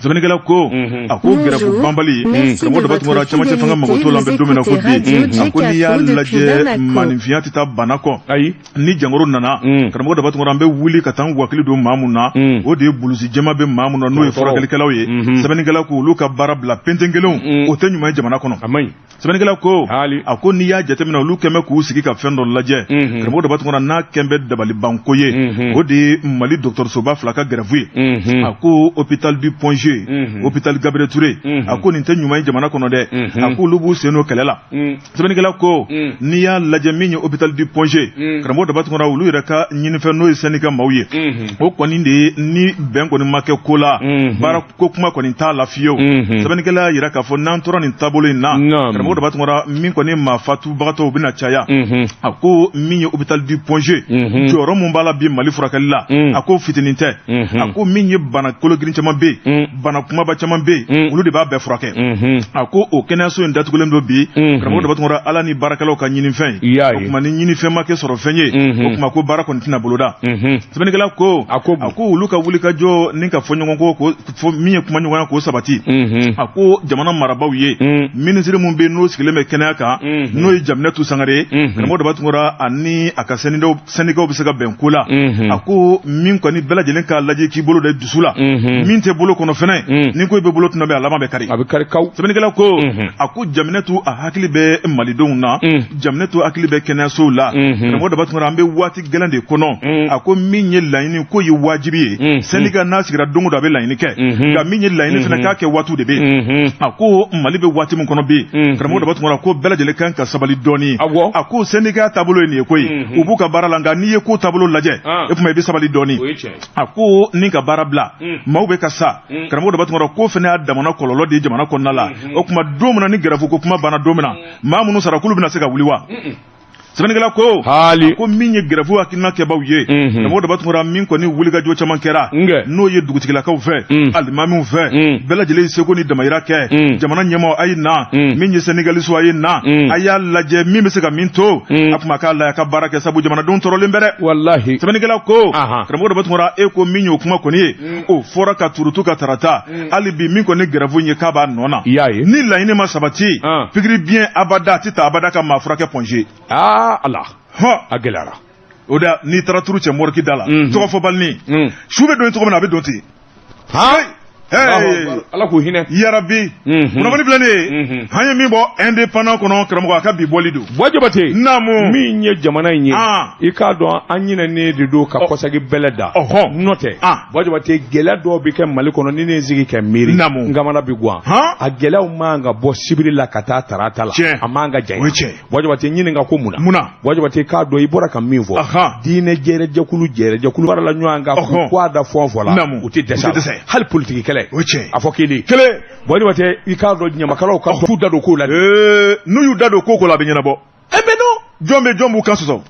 Sɛbɛnnikɛla ko, a ko grève banbali, karamɔgɔ Daba Tunkara, cɛmancɛ fanga mago t'o la. An bɛ don min na ko bi, a ko n'i y'a lajɛ, maninfinya tɛ taa bana kɔ. Ayi. Ni jankaro nana, karamɔgɔ Daba Tunkara, an bɛ wuli ka taa an wakili don maa mun na, o de ye bulusi jɛma bɛ maa mun na, n'o ye furakɛlikɛlaw ye. Sɛbɛnnikɛla ko olu ka baara bila penten kelenw, o tɛ ɲuman ye jamana kɔnɔ. A man ɲi. Sɛbɛnnikɛla ko, a ko n'i y'a jateminɛ, olu kɛn bɛ k'u sigi ka fɛn dɔ lajɛ, karamɔgɔ Daba Tunkara, n'a kɛn bɛ dabalibanko ye, o de ye Mali dɔgɔtɔrɔsoba fila ka grève ye. A ko hôpital du Point G, hôpital Gabriel Touré, a ko nin tɛ ɲuman ye jamana kɔnɔ dɛ. A ko olu b'u sen don kɛlɛ la. Sɛbɛnnikɛla ko n'i y'a lajɛ, min ye hôpital du Point G, karamɔgɔ Daba Tunkara, olu yɛrɛ ka ɲinifɛn, n'o ye syndicat maaw ye, o kɔni de ye ni bɛn kɔni ma kɛ ko la, baara ko kuma kɔni t'a la fiyewu. Sɛbɛnnikɛla y'a jira k'a fɔ n'an tora nin taabolo in na, karamɔgɔ Daba Tunkara, min kɔni maa fatubagatɔw bɛna caya. A ko min ye hôpital du Point G, jɔyɔrɔ mun b'a la bi Mali furakɛli la, a ko fitinin tɛ. A ko min ye bana kologirin caman bɛ yen, bana kumaba caman bɛ yen, olu de b'a bɛɛ furakɛ. A ko o kɛnɛyaso in datugulen don bi, karamɔgɔ Daba Tunkara, ala ni baarakɛlaw ka ɲinifɛn ye. O tuma ni ɲinifɛn ma kɛ sɔrɔ fɛn ye, o tuma ko baara kɔni tɛna boloda. Sɛbɛnnikɛla ko, a ko olu ka wulikajɔ ni ka fɔ ɲɔgɔn kɔ, ko fɔ min ye kumaɲɔgɔnya k'o sabati, a ko jamana marabaaw ye, minisiri mun bɛ yen n'o sigilen bɛ kɛnɛya kan, n'o ye Jaminatu Sangare ye, karamɔgɔ Daba Tunkara, ani a ka syndicats bɛ se ka bɛn ko la. A ko min kɔni bɛɛ lajɛlen k'a lajɛ k'i bolo da dusu la, min tɛ bolo kɔnɔ fɛnɛ, ni ko i bɛ bolo tuma bɛ, a laban bɛ kari. A bɛ kari kaw. Sɛbɛnnikɛla ko, a ko Jaminatu a hakili bɛ malidenw na, Jaminatu hakili bɛ kɛnɛyasow la. Karamɔgɔ Daba Tunkara, an bɛ waati gɛlɛn de kɔnɔ. A ko min ye laɲini ko ye wajibi ye, syndicat n'a sigira don o don, a bɛ laɲini kɛ, nka min ye laɲini fana k'a kɛ waatiw de bɛ yen. A ko Mali bɛ waati min kɔnɔ bi, karamɔgɔ Daba Tunkara, ko bɛɛ lajɛlen kan ka sabali dɔɔni. A ko syndicat taabolo ye nin ye koyi, u b'u ka baara la, nka n'i ye ko taabolo lajɛ, e tuma i bɛ sabali dɔɔni. A ko ni ka baara bila, maaw bɛ ka sa, karamɔgɔ Daba Tunkara, ko fana y'a damana kɔlɔlɔ de ye jamana kɔnɔna la. O tuma don min na ni grève ko kuma banna don min na, maa minnu sara, k'olu bɛna se ka wuli wa? Sɛbɛnnikɛla ko, ko min ye grève hakilina kɛbaw ye, karamɔgɔ Daba Tunkara, min kɔni wulikajɔ caman kɛra, n'o ye dugutigilakaw fɛ, alimamiw fɛ, bɛɛ lajɛlen ye seko ni damayira kɛ. Jamana ɲɛmaaw, a ye na, min ye syndicaliste, a ye na, a y'a lajɛ min bɛ se ka min to, a tuma k'a lajɛ a ka baara kɛ, sabu jamanadenw tɔɔrɔlen bɛ dɛ. Walahi. Sɛbɛnnikɛla ko, karamɔgɔ Daba Tunkara, e ko min y'o kuma kɔni ye, o fɔra ka turutu ka tarata, hali bi min kɔni grève ye k'a b'a nɔ na. Ni laɲini ma sabati, pikiri biɲɛ abada a tɛ ta abada ka maa furakɛ Point G. Aa ala, a gɛlɛyara. O da n'i taara turu cɛ moriki da la, tɔgɔ fɔbalinin, su bɛ don cogo min na, a bɛ don ten. Ala k'u hinɛ. Yarabi. Kunnafoni filɛ nin ye, an ye min bɔ Indépendant kɔnɔ, karamɔgɔ, a ka bi bɔli don. Buwa Jabate. Naamu. Min ye jamana in ye, i k'a dɔn an ɲinɛnen de don ka kɔsagi bɛlɛ da. N'o tɛ, Buwa Jabate, gɛlɛya dɔw bɛ kɛ Mali kɔnɔ, ni ne ye sigi kɛ miiri, Naamu, n kamana bi guwan. A gɛlɛyaw man ka bɔ sibiri la ka taa tarata la. A man ka janya. O ye tiɲɛ. Buwa Jabate, ɲininka ko mun na? Mun na? Buwa Jabate, k'a dɔn i bɔra ka min fɔ, diinɛ jɛrɛjɛkulu jɛrɛjɛkulu farala ɲɔgɔn kan k'u k'a da fɔn fɔ la, u tɛ dɛsɛ a la, hali politiki kɛlɛ. O ye tiɲɛ. A fɔ kelen. Kelen. Buwa Jabate, i k'a dɔn ɲamakalaw ka t'u da don kow la. N'u y'u da don ko ko la, a bɛ ɲɛnabɔ. Eh mais non. Jɔn bɛ jɔn b'u kan sɔsɔ?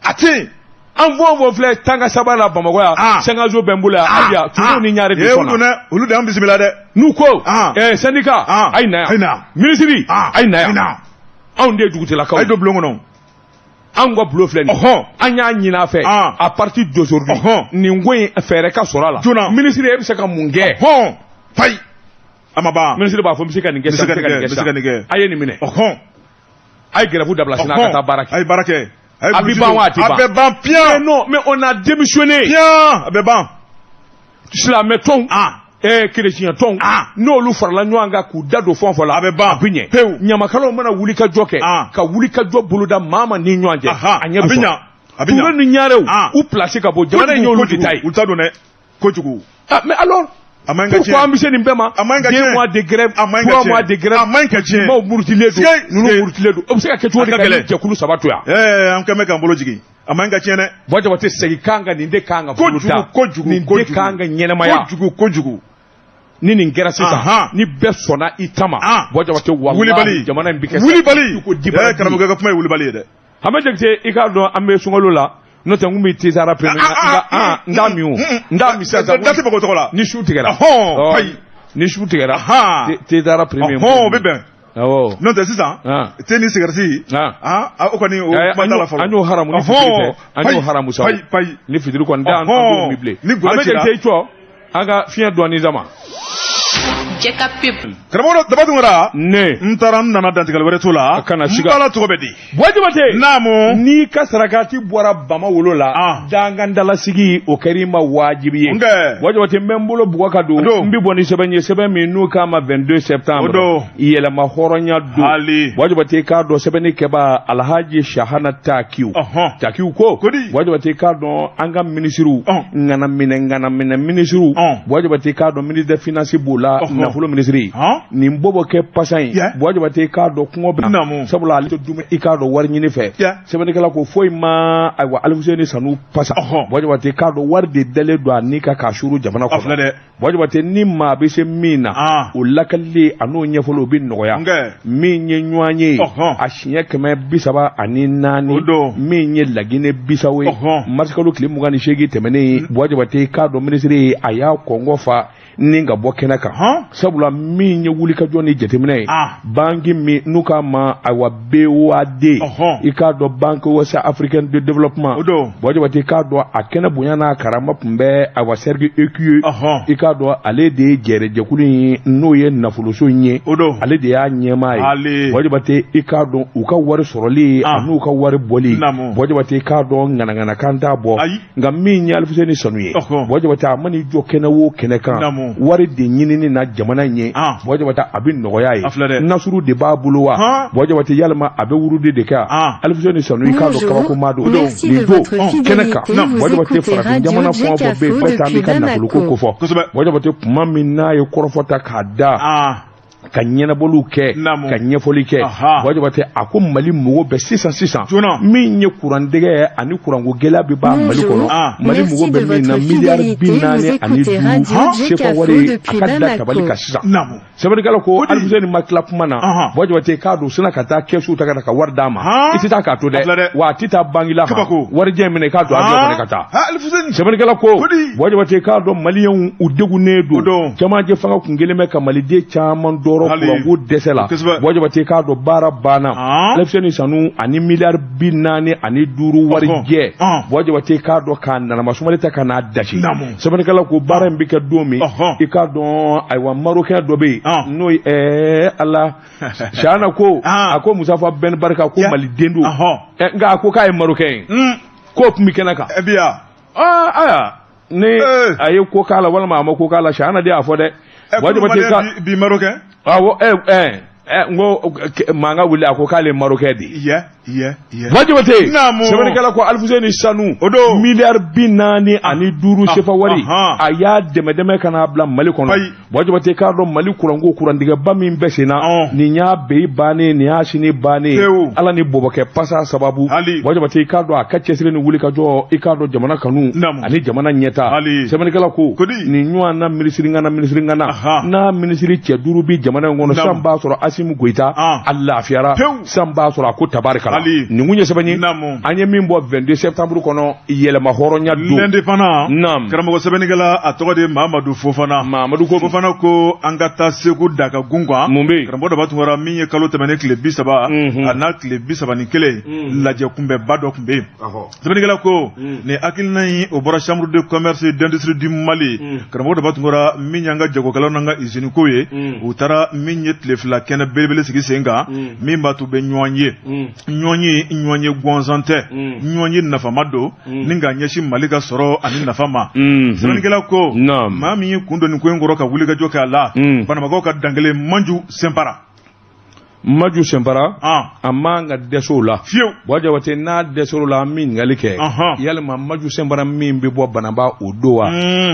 A tɛ yen. An fɔn fɔn filɛ tanga saba la Bamakɔ yan, sangaso bɛ n bolo yan, a bi yan, tubabuw ni ɲare de sɔnna. Olu de y'an bisimila dɛ. N'u ko syndicat, a ye na yan, minisiri, a ye na yan, anw de ye dugutigilakaw ye. A ye don bulon kɔnɔ. Anw ka bulon filɛ nin ye, an y'a ɲini a fɛ, à partir d'aujourd'hui, nin ko in fɛɛrɛ ka sɔrɔ a la. Joona. Minisiri, e bɛ se ka mun kɛ? Fayi. A ma ban. Minisiri b'a fɔ n bɛ se ka nin kɛ sisan, n bɛ se ka nin kɛ sisan. A ye nin minɛ. A ye grève dabila sini, a ka taa baara kɛ. A ye baara kɛ. A bɛ ban wa a tɛ ban? A bɛ ban piyan. Mais non, mais on a démissionné. Piyan, a bɛ ban. Silamɛ tɔnw, kerecɛn tɔnw, n'olu farala ɲɔgɔn kan k'u da don fɛn o fɛn la, a bɛ ban, a bɛ ɲɛ. Pewu. Ɲamakalaw mana wuli ka jɔ kɛ, ka wuli ka jɔ boloda maa ma ni ɲɔgɔn cɛ, a ɲɛ bɛ sɔrɔ. A bɛ ɲa. Ture ni ɲarew, u place ka bɔ jamana in y'olu de ta ye. U ta don dɛ, kojugu. Ah mais alors. A man ka tiɲɛ. Pourquoi an bɛ se nin bɛɛ ma? A man ka tiɲɛ. 2 mois de grève, A man ka 3 tiɲɛ. mois de grève. A man ka tiɲɛ. Maaw murutilen don, ninnu murutilen don. O bɛ se ka kɛ cogo di A ka ka nin gɛlɛn. jɛkulu saba to yan? An kɛn bɛ k'an bolo jigin. A man ka tiɲɛ dɛ. Buwa Jabate, segin kan ka nin de kan ka boloda. Kojugu, Nin de kan ka ɲɛnamaya. Kojugu, kojugu. Ni nin kɛra sisan, ni bɛɛ sɔnna i ta ma, Buwa Jabate, walahi jamana in bɛ kɛ. Wulibali. Karamɔgɔkɛ ka kuma ye wulibali ye dɛ. Hamɛ Jakite, i k'a dɔn an bɛ sunkalo la. N'o tɛ n kun bɛ tezara pere, nka n t'a min o, n t'a min sisan. Da tɛ mɔgɔ tɔgɔ la. Ni su tigɛra. Ayi. Ni su tigɛra te taara premier. O bɛ bɛn. Awɔ. N'o tɛ sisan te ni sigarɛti o kɔni o kuma t'a la fɔlɔ. An y'o haramu ni fitiri tɛ. An y'o haramu sa. Payi. Ni fitiri kɔni tɛ an t'o min bilen. Ni gɔlɔ cira. An bɛ te cɔ an ka fiɲɛ dɔɔni sama. Jɛ ka pub. Karamɔgɔ Daba Tunkara. Ne. N taara n nana dantigɛli wɛrɛ t'o la. A kana siga. N bala tɔgɔ bɛ di. Buwa Jabate. Naamu. N'i ka sarakati bɔra bama wolo la. Dangandalasigi o kɛr'i ma wajibi ye. Nkɛ. Buwa Jabate n bɛ n bolo bugɔ ka don. Don. N bɛ bɔ ni sɛbɛn ye sɛbɛn min n'u k'a ma 22 septembre. O don. Yɛlɛma hɔrɔnya don. Hali. Buwa Jabate k'a dɔn sɛbɛnni kɛbaa Alhaji Sahana Takiw. Ɔhɔn. Takiw ko. Kodi. Buwa Jabate k'a dɔn an ka minisiriw. Ɔn. Ŋanaminɛ minisiriw. Ɔn. Buwa Jabate k'a dɔn ministre des finances b'o la. Ɔhɔn. Nafolo minisiri. Nin bɔbɔ kɛ pasa in. Buwa Jabate k'a dɔn kɔngɔ bɛ na. Sabula ale tɛ dumuni i k'a dɔn wari ɲini fɛ. Sɛbɛnnikɛla ko foyi ma ayiwa Alifuseni Sanu pasa. Buwa Jabate k'a dɔn wari de dalen don a ni kan k'a suuru jamana kɔnɔ. Buwa Jabate ni maa bɛ se min na. O lakalili a n'o ɲɛfɔli o bɛ nɔgɔya. Min ye ɲɔgɔn ye. A siɲɛ 134. Min ye Laginɛ Bisawo ye. Marisikalo tile 28 tɛmɛnen. Buwa Jabate k'a dɔn minisiri a y'a kɔngɔ fa. Ni ka bɔ kɛnɛ kan sabula min ye wulikajɔ ni jateminɛ ye banki min n'u k'a ma ayiwa BOAD i k'a dɔn Banque Ouest Africaine de Développement Buwa Jabate k'a dɔn a kɛnɛ bonya n'a karama tun bɛ ayiwa Serge Ekuye i k'a dɔn ale de ye jɛrɛjɛkulu in n'o ye nafoloso in ye ale de y'a ɲɛmaa ye Buwa Jabate i k'a dɔn u ka wari sɔrɔli an'u ka wari bɔli Buwa Jabate i k'a dɔn ŋanaŋanakan t'a bɔ nka min ye Alifuseni Sanu ye Buwa Jabate a man'i jɔ kɛnɛ o kɛnɛ kan wari de ɲinini na jamana in ye Buwa Jabate a bɛ nɔgɔya ye nasuru de b'a bolo wa Buwa Jabate yalima a bɛ wurudi de kɛ Alifuseni Sanu i k'a dɔn kabakoma don nin don kɛnɛ kan Buwa Jabate farafin jamana fɛn o fɛn bɛ yen bɛɛ t'an b'i ka nafoloko kofɔ Buwa Jabate kuma min n'a ye kɔrɔfɔ ta k'a da ka ɲɛnabɔliw kɛ ka ɲɛfɔli kɛ Buwa Jabate a ko Mali mɔgɔ bɛ sisan sisan min ye kurandɛgɛ ani kuranko gɛlɛya bɛ ban Mali kɔnɔ Mali mɔgɔ bɛ min na miliyari 45 sefa wari a ka da tabali kan sisan sɛbɛnnikɛla ko Alifuseni ma tila kuma na Buwa Jabate k'a don sina ka taa kɛsu ta ka na ka wari d'a ma i tɛ taa k'a to dɛ wa a tɛ taa banki la warijɛ in minɛ i k'a don avion kɔnɔ ka taa sɛbɛnnikɛla ko Buwa Jabate k'a dɔn maliyɛnw u degunnen don camancɛ fanga kun kelen bɛ ka maliden caman dɔrɔ kuranko dɛsɛ la Buwa Jabate k'a dɔn baara banna Alifuseni Sanu ani miliyari 45 warijɛ Buwa Jabate k'a dɔn k'a nanama sumali ta ka n'a dasi sɛbɛnnikɛla ko baara in bɛ kɛ don min i k'a dɔn ayiwa Marokɛn dɔ bɛ yen n'o ye Ala Sahana ko a ko Musafa Ben Barika ko maliden don nka a ko k'a ye Marokɛn ye k'o tun bɛ kɛnɛ kan ayiwa ni a ye ko k'a la walima a ma ko k'a la Sahana de y'a fɔ dɛ Buwa Jabate ka bi Marokɛn awɔ n ko mankan wuli a ko k'ale ye Marokɛn de ye. Buwa Jabate sɛbɛnnikɛla ko Alifuseni Sanu miliyari 45 sefa wari a y'a dɛmɛ dɛmɛ ka n'a bila Mali kɔnɔ Buwa Jabate k'a dɔn Mali kuranko kurantigɛba min bɛ sen na nin y'a beyi bannen nin y'a sini bannen Ala ni bɔbɔkɛ pasa sababu Buwa Jabate k'a dɔn a ka cɛsiri ni wulikajɔ i k'a dɔn jamana kanu ani jamana ɲɛta sɛbɛnnikɛla ko nin ɲɔgɔn na minisiri ŋana n'a minisiri cɛ 5 bi jamana in kɔnɔ san b'a sɔrɔ Asimi Goyita a lafiyara san b'a sɔrɔ a ko tabarikala nin kun ye sɛbɛn ye an ye min bɔ 22 septembre kɔnɔ yɛlɛma hɔrɔnya don l'indépendant naam karamɔgɔ sɛbɛnnikɛla a tɔgɔ de ye Mamadu Fofana Mamadu ko Fofana ko an ka taa Segu Dakagun kan mun bɛ yen karamɔgɔ Daba Tunkara min ye kalo tɛmɛnen tile 30 a n'a tile 31 lajɛ kunbɛnba dɔ tun bɛ yen sɛbɛnnikɛla ko nin hakilina in o bɔra chambre de commerce et d'industrie du Mali karamɔgɔ Daba Tunkara min y'an ka jagokɛlaw n'an ka usine ko ye u taara min ye tile 2 kɛnɛ belebele sigi sen kan min b'a to bɛ ɲɔgɔn ye ɲɔgɔn ye gɔnzan tɛ ɲɔgɔn ye nafama don ni k'a ɲɛsin Mali ka sɔrɔ ani nafa ma sɛbɛnnikɛla ko maa min ye kun don nin ko in kɔrɔ ka wulikajɔ kɛ a la Banamakaw ka dankelen Manju Senpara Maju Senpara a man ka dɛsɛ o la fiyewu Buwa Jabate n'a dɛsɛr'o la an bɛ ɲininkali kɛ yalima Maju Senpara min bɛ bɔ Banaba o don wa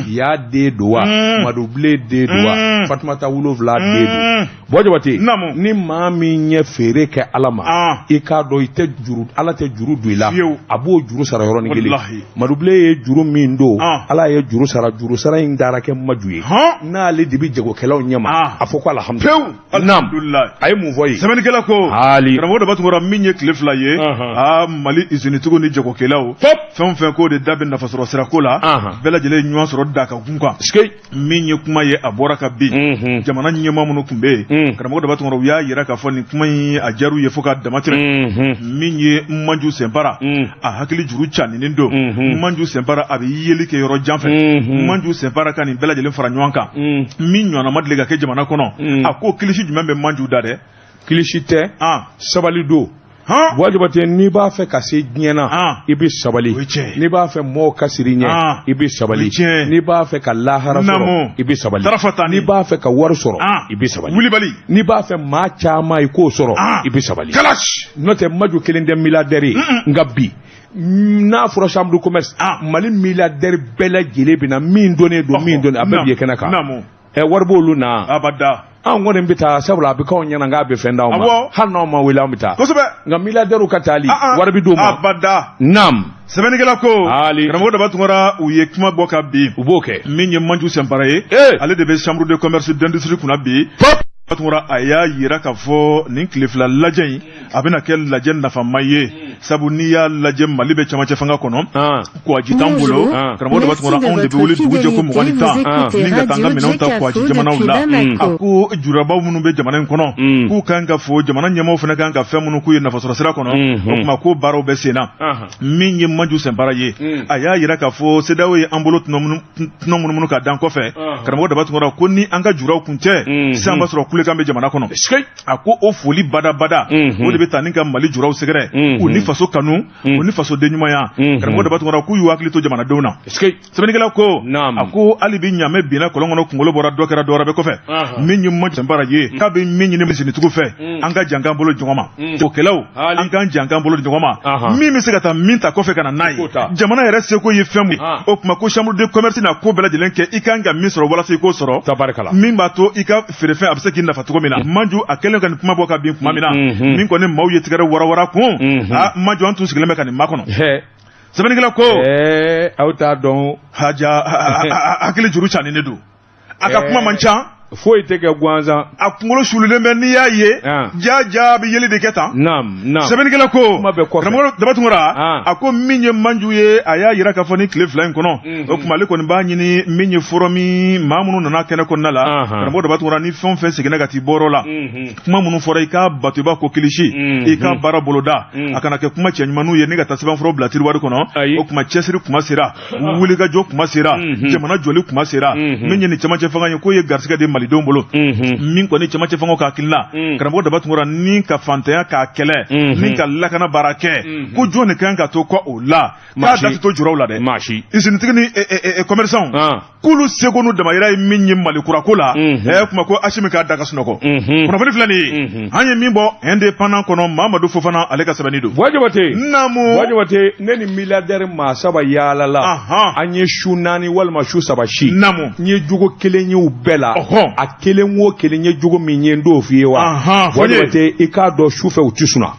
Ya den don wa Madubilen den don wa Fatumata 7 den don Buwa Jabate, ni maa min ye feere kɛ Ala ma, i k'a dɔn i tɛ juru, Ala tɛ juru don i la, a b'o juru sara yɔrɔnin kelen. Madubilen ye juru min don, Ala ye juru sara, juru sara in dara kɛ Maju ye, n'ale de bɛ jagokɛlaw ɲɛma, a fɔ ko alhamdulilayi. A ye mun fɔ ye? Sɛbɛnnikɛla ko, karamɔgɔ Daba Tunkara, min ye tile 2 ye, Mali usinitigiw ni jagokɛlaw fɛn o fɛn k'o de da bɛ nafasɔrɔ sirako la, bɛɛ lajɛlen ye ɲɔgɔn sɔrɔ da ka kun kan. Min ye kuma ye a bɔra ka bin, jamana ɲɛmaa minnu tun bɛ yen, karamɔgɔ Daba Tunkara, u y'a yira k'a fɔ nin kuma in a diyar'u ye fo k'a damatɛmɛ. Min ye Manju Sɛnpara, a hakili juru caninen don. Manju Sɛnpara, a bɛ yeli kɛ yɔrɔ jan fɛ. Manju Sɛnpara ka nin bɛɛ lajɛlen fara ɲɔgɔn kan, min ɲɔgɔnna ma deli ka kɛ jamana kɔnɔ. A ko kilisi jumɛn bɛ Manju da dɛ? Kilisi tɛ, sabali don. Buwa Jabate, n'i b'a fɛ ka se diɲɛ na, i bɛ sabali. N'i b'a fɛ mɔgɔw ka siri ɲɛ, i bɛ sabali. N'i b'a fɛ ka lahara sɔrɔ, i bɛ sabali. N'i b'a fɛ ka wari sɔrɔ, i bɛ sabali. N'i b'a fɛ maa caman i k'o sɔrɔ, i bɛ sabali. N'o tɛ Maju kelen tɛ milliardaire ye, nka bi n'a fɔra chambre de commerce, Mali milliardaire bɛɛ lajɛlen bɛ na, min donnen don, min donnen, a bɛɛ bɛ kɛnɛ kan. Wari b'olu na. Abada. Anw kɔni bɛ taa, sabula a bɛ k'anw ɲɛna k'a bɛ fɛn d'anw ma, hali n'anw ma wele an bɛ taa. Kosɛbɛ. Nka milliardaires ka taali, wari bɛ d'u ma. Abada. Naam. Sɛbɛnnikɛla ko, karamɔgɔ Daba Tunkara, u ye kuma bɔ ka bin. U b'o kɛ. Min ye Manju Sɛnpara ye, ale de bɛ chambre de commerce d'industrie kunna bi. Tunkara, a y'a yira k'a fɔ nin tile 2 lajɛ in, a bɛna kɛ lajɛ nafama ye, sabu n'i y'a lajɛ Mali bɛ camancɛ fanga kɔnɔ, kwaji t'an bolo. Karamɔgɔ Daba Tunkara, anw de bɛ wuli dugu jɛ ko 20 ni ka taa an ka minɛnw ta kwaji jamanaw la. A ko jurabaw minnu bɛ jamana in kɔnɔ, k'u kan ka fo, jamana ɲɛmaaw fana kan ka fɛn minnu k'u ye nafasɔrɔ sira kɔnɔ, o tuma ko baaraw bɛ sen na. Min ye Manju Sɛnpara ye, a y'a yira k'a fɔ CEDEAO ye an bolo tɔnɔ munumunu ka dan kɔfɛ. Karamɔgɔ Daba Tunkara, ko ni an ka juraw kun tɛ, sisan b'a sɔrɔ kulekan bɛ jamana kɔnɔ. A ko o foli badabada, o de bɛ taa ni ka Mali juraw sɛgɛrɛ, u ni faso kanu, u ni fasoden ɲumanya. Karamɔgɔ Daba Tunkara, k'u y'u hakili to jamanadenw na. Sɛbɛnnikɛla ko, a ko hali bi ɲamɛ binna kɔlɔn kɔnɔ, kunkolo bɔra, dɔ kɛra dɔ wɛrɛ bɛ kɔfɛ. Min ye Manju Sɛnpara ye, k'a bɛ min ɲini usinitigiw fɛ, an ka jan k'an bolo ɲɔgɔn ma. Jagokɛlaw, an k'an jan k'an bolo ɲɔgɔn ma. Min bɛ se ka taa min ta kɔfɛ ka na n'a ye, jamana yɛrɛ seko ye fɛn mun ye, o tuma ko chambre de commerce n'a ko bɛɛ lajɛlen kɛ, i kan ka min sɔrɔ walasa i k'o sɔrɔ, min b'a to i ka feerefɛn a bɛ se k'i nafa cogo min na. Manju a kɛlen ka nin kuma bɔ ka bin tuma min na, min kɔni maaw ye tigɛrɛ warawara kun, Manju an tun sigilen bɛ ka nin makɔnɔ. Sɛbɛnnikɛla ko, aw t'a dɔn, haja hakili juru caninen don, a ka kuma man ca, foyi tɛ kɛ gansan, a kunkolo sulilen bɛ, n'i y'a ye ja ja bɛ yeli de kɛ tan. Sɛbɛnnikɛla ko, karamɔgɔ Daba Tunkara, a ko min ye Manju ye, a y'a yira k'a fɔ ni tile 2 in kɔnɔ, o tuma ale kɔni b'a ɲini min ye forum maa minnu nana kɛnɛ kɔnɔna la. Karamɔgɔ Daba Tunkara, ni fɛn o fɛn seginna ka t'i bɔyɔrɔ la, kuma minnu fɔra, i k'a bato, i b'a ko kilisi, i k'a baara boloda, a kana kɛ kuma cɛɲumanw ye ni ka taa sɛbɛnfura bila tiriwari kɔnɔ. O tuma cɛsiri kuma sera, wulikajɔ kuma sera, jamana jɔli kuma sera. Min ye nin camancɛ fanga ye, k'o ye garisɛgɛ de malidenw bolo. Min kɔni camancɛ fangaw ka hakilina, karamɔgɔ Daba Tunkara, ni ka fantanya k'a kɛlɛ, ni ka lakana baara kɛ, ko jɔn de kan ka to kɔ o la, k'a da tɛ to juraw la dɛ. Usinitigi ni commerçant, k'olu seko n'u damayira ye min ye Mali kurako la, kuma ko Asimi k'a da ka sunɔgɔ. Kunnafoni filɛ nin ye, an ye min bɔ Indépendant kɔnɔ, Mamadu Fofana ale ka sɛbɛnni don. Buwa Jabate, naamu. Buwa Jabate, ne ni milliardaire maa 3 yaala la, an ye su 4 walima su 3 si. Naamu. N ye jogo kelen ye u bɛɛ la, a kelen o kelen ye jogo min ye, n t'o f'i ye wa. Buwa Jabate, i k'a dɔn su fɛ u tɛ sunɔgɔ.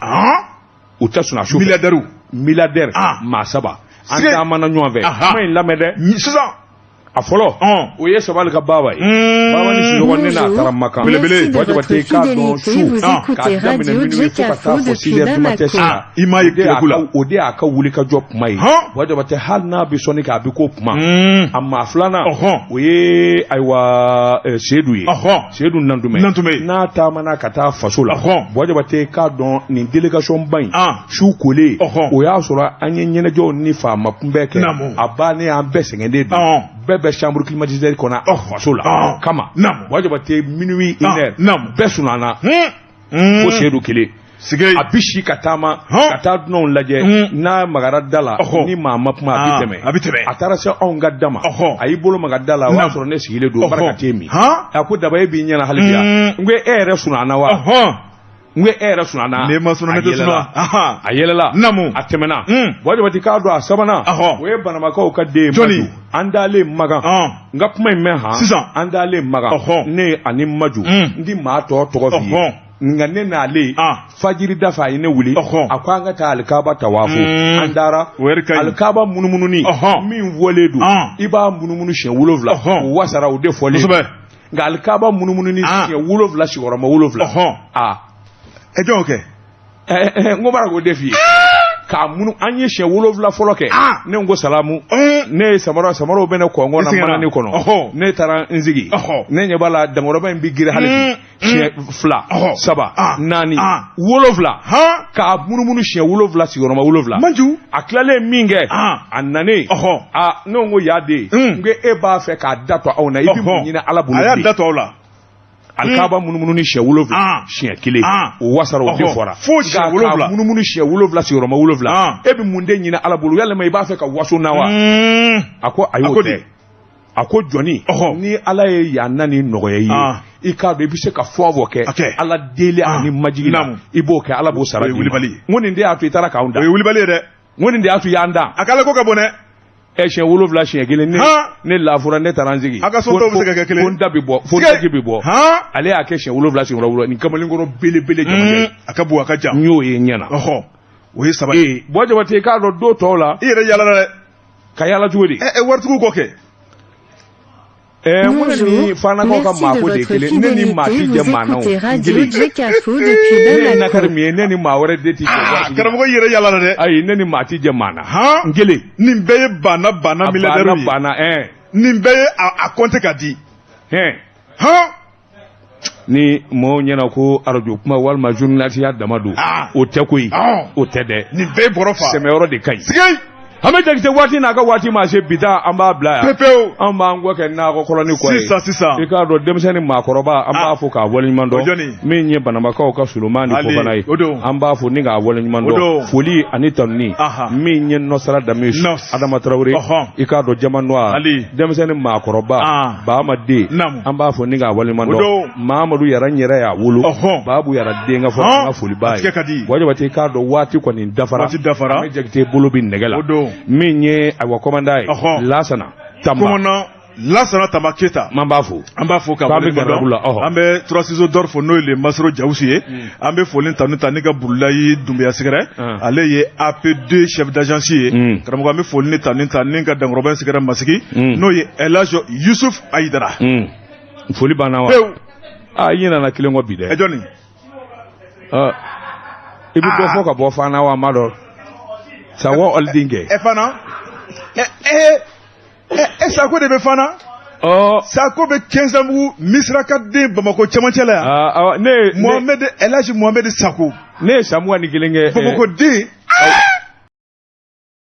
U tɛ sunɔgɔ su fɛ. Milliardaire maa 3. An taamana ɲɔgɔn fɛ. Kuma in lamɛn dɛ. Sisan. A fɔlɔ, o ye Sabali ka baaba ye. Baaba ni sunɔgɔ ne n'a taara Makan. Belebele. Buwa Jabate, k'a dɔn su k'a daminɛ minuit fo ka taa fɔ 6 heures du matin sisan. I m'a ye tileku la. O de y'a ka wuli ka jɔ kuma ye. Buwa Jabate, hali n'a bɛ sɔnni kɛ, a bɛ k'o kuma. A maa filanan, o ye ayiwa Sedu ye. Sedu Nantumɛ. N'a taamana ka taa faso la. Buwa Jabate, k'a dɔn nin délégation ba in, su kolen, o y'a sɔrɔ an ye ɲɛnajɛw ni faama kunbɛn kɛ. A bannen, an bɛɛ sɛgɛnnen don. Bɛɛ bɛ chambre climatiseur kɔnɔ a faso la kama. Buwa Jabate, minuit 1 heure, bɛɛ sunana fo Sedu kelen. A bɛ si ka taama ka taa dunanw lajɛ, n'a magara da la, ni maa ma kuma, a bɛ tɛmɛ. A taara se anw ka da ma, a y'i bolo maga da la, o y'a sɔrɔ ne sigilen don, barika tɛ min. A ko Daba, e b'i ɲɛna hali bi yan. N ko e yɛrɛ sunana wa? N ko e yɛrɛ sunana. Ne ma suna, ne tɛ suna. A yɛlɛla. Naamu. A tɛmɛna. Buwa Jabate k'a dɔn a sabanan. O ye Banamakaw ka den ye. Jɔnni? An dalen Makan. N ka kuma in mɛn han. Sisan. An dalen Makan. Ne ani Maju. N ti maa tɔ tɔgɔ f'i ye. Nka ne n'ale fajiri da fɛ a ye ne wuli a ko an ka taa alikaba tawafu. An taara alikaba munumununi min fɔlen don i b'a munumunu siɲɛ 7 o wasara o de fɔlen don. Nka alikaba munumununi siɲɛ 7 sigiyɔrɔma 7. Ɛ jɔn y'o kɛ? N ko b'a k'o de f'i ye. K'a munu an ye siɲɛ 7 fɔlɔ kɛ. Ne ko salamu. Ne ye samaraw bɛ ne kɔngɔ na manani kɔnɔ. Ne taara n sigi. Ne ɲɛ b'a la dankɔrɔba in bɛ girin hali bi. Siɲɛ 2 3 4 7 k'a munumunu siɲɛ 7 sigiyɔrɔma 7. Maju. A tilalen min kɛ. A nanen. Ne ko ya den. N ko e b'a fɛ k'a da to anw na i bɛ mun ɲini Ala bolo. A y'a da to aw la. Alikaba munumunu ni siɲɛ 7 siɲɛ 1 o wasara o de fɔra. Fo siɲɛ 7 munumunu siɲɛ 7 sigiyɔrɔma 7 e bɛ mun de ɲini Ala bolo yalima i b'a fɛ ka waso na wa? A ko ayi o tɛ. A ko jɔnni ni Ala ye yan nani nɔgɔya i ye i k'a dɔn i bɛ se ka fɛn o fɛn kɛ Ala deli ani majigi la i b'o kɛ Ala b'o sara d'i ma. N ko nin de y'a to i taara k'anw dan. O ye wulibali ye dɛ. N ko nin de y'a to i y'an dan. A k'Ala ko ka bon dɛ. Siɲɛ 7 siɲɛ 1 ne lafura ne taara n sigi. A ka so dɔw bɛ se ka kɛ kelen. Fo n da bɛ bɔ fo n daji bɛ bɔ. Ale y'a kɛ siɲɛ 7 sigiyɔrɔ 7 nin kamalenkɔrɔ belebele jamajɛ. A ka bon a ka jan. N y'o ye n ɲɛ na. O ye 3 ye. Buwa Jabate i k'a dɔn don tɔw la. I yɛrɛ yala dɛ. Ka yala cogo di? Waritigiw kɔ kɛ. N ko ne ni Fanakaw ka maako de ye kelen ne ni maa ti jɛ maa na o. N kelen. Ne ye nakari min ye ne ni maa wɛrɛ de ti jɛ. Karamɔgɔ i yɛrɛ yala dɛ. Ayi ne ni maa ti jɛ maa na. N kelen. Nin bɛɛ ye banna milliardaire ye. Banna Nin bɛɛ ye a compte ka di. Ni mɔgɔw ɲɛna ko arajo kuma walima journaliste ya dama don. O tɛ koyi. O tɛ dɛ. Nin bɛɛ ye bɔrɔ fa. Sɛmɛyɔrɔ de ka ɲi. Sigei. An bɛ Jakite waati n'a ka waati ma se bi ta an b'a bila yan. Pepewu. An b'an kɔ kɛ nakɔ kɔlɔni kɔ ye. Sisan. I k'a dɔn denmisɛnnin maakɔrɔba an b'a fo k'a waleɲuman dɔn. Min ye Banamakaw ka Solomani Fofana ye. An b'a fo ni k'a waleɲuman dɔn. Foli ani tanuni. Min ye Nɔsara Dame Adama Tarawele. I k'a dɔn Jama Noir. Denmisɛnnin maakɔrɔba. Baama den. An b'a fo ni k'a waleɲuman dɔn. Mamadu Yara n yɛrɛ y'a wolo. Babu Yara den ka fɔ an ka foli b'a ye. Buwa Jabate i k'a dɔn waati kɔni dafara. Waati dafara. An bɛ Jakite bolo bɛ nɛgɛ la. Min ye ayiwa kɔmanda ye Lasana Tamba. Kɔmanda Lasana Tamba Keyita. An b'a fo. An b'a fo ka waleɲuman dɔn. An bɛ 3 ciseaux d'or fo n'o ye le Masoro Jawusu ye. An bɛ foli tanu ta ni ka Burulayi Dunbiya sɛgɛrɛ. Ale ye AP2 chef d'agence ye. Karamɔgɔ an bɛ foli ni tanu ta ni ka Dankɔrɔba sɛgɛrɛ Masigi. N'o ye Elhaji Yusuf Ayidara. Foli banna wa? Pewu. I ɲinɛna kelen kɔ bi dɛ. Jɔnni? I bɛ dɔ fɔ ka bɔ Fana wa n b'a dɔn. Sakɔ Ɔlidin kɛ. Fana Sako de bɛ Fana. Sako bɛ Kɛnzanbugu Misiraka den Bamakɔ cɛmancɛ la yan. Ne Mohamed Elhaji Mohamed Sako. Ne ye san 21 kɛ. Bamakɔ den.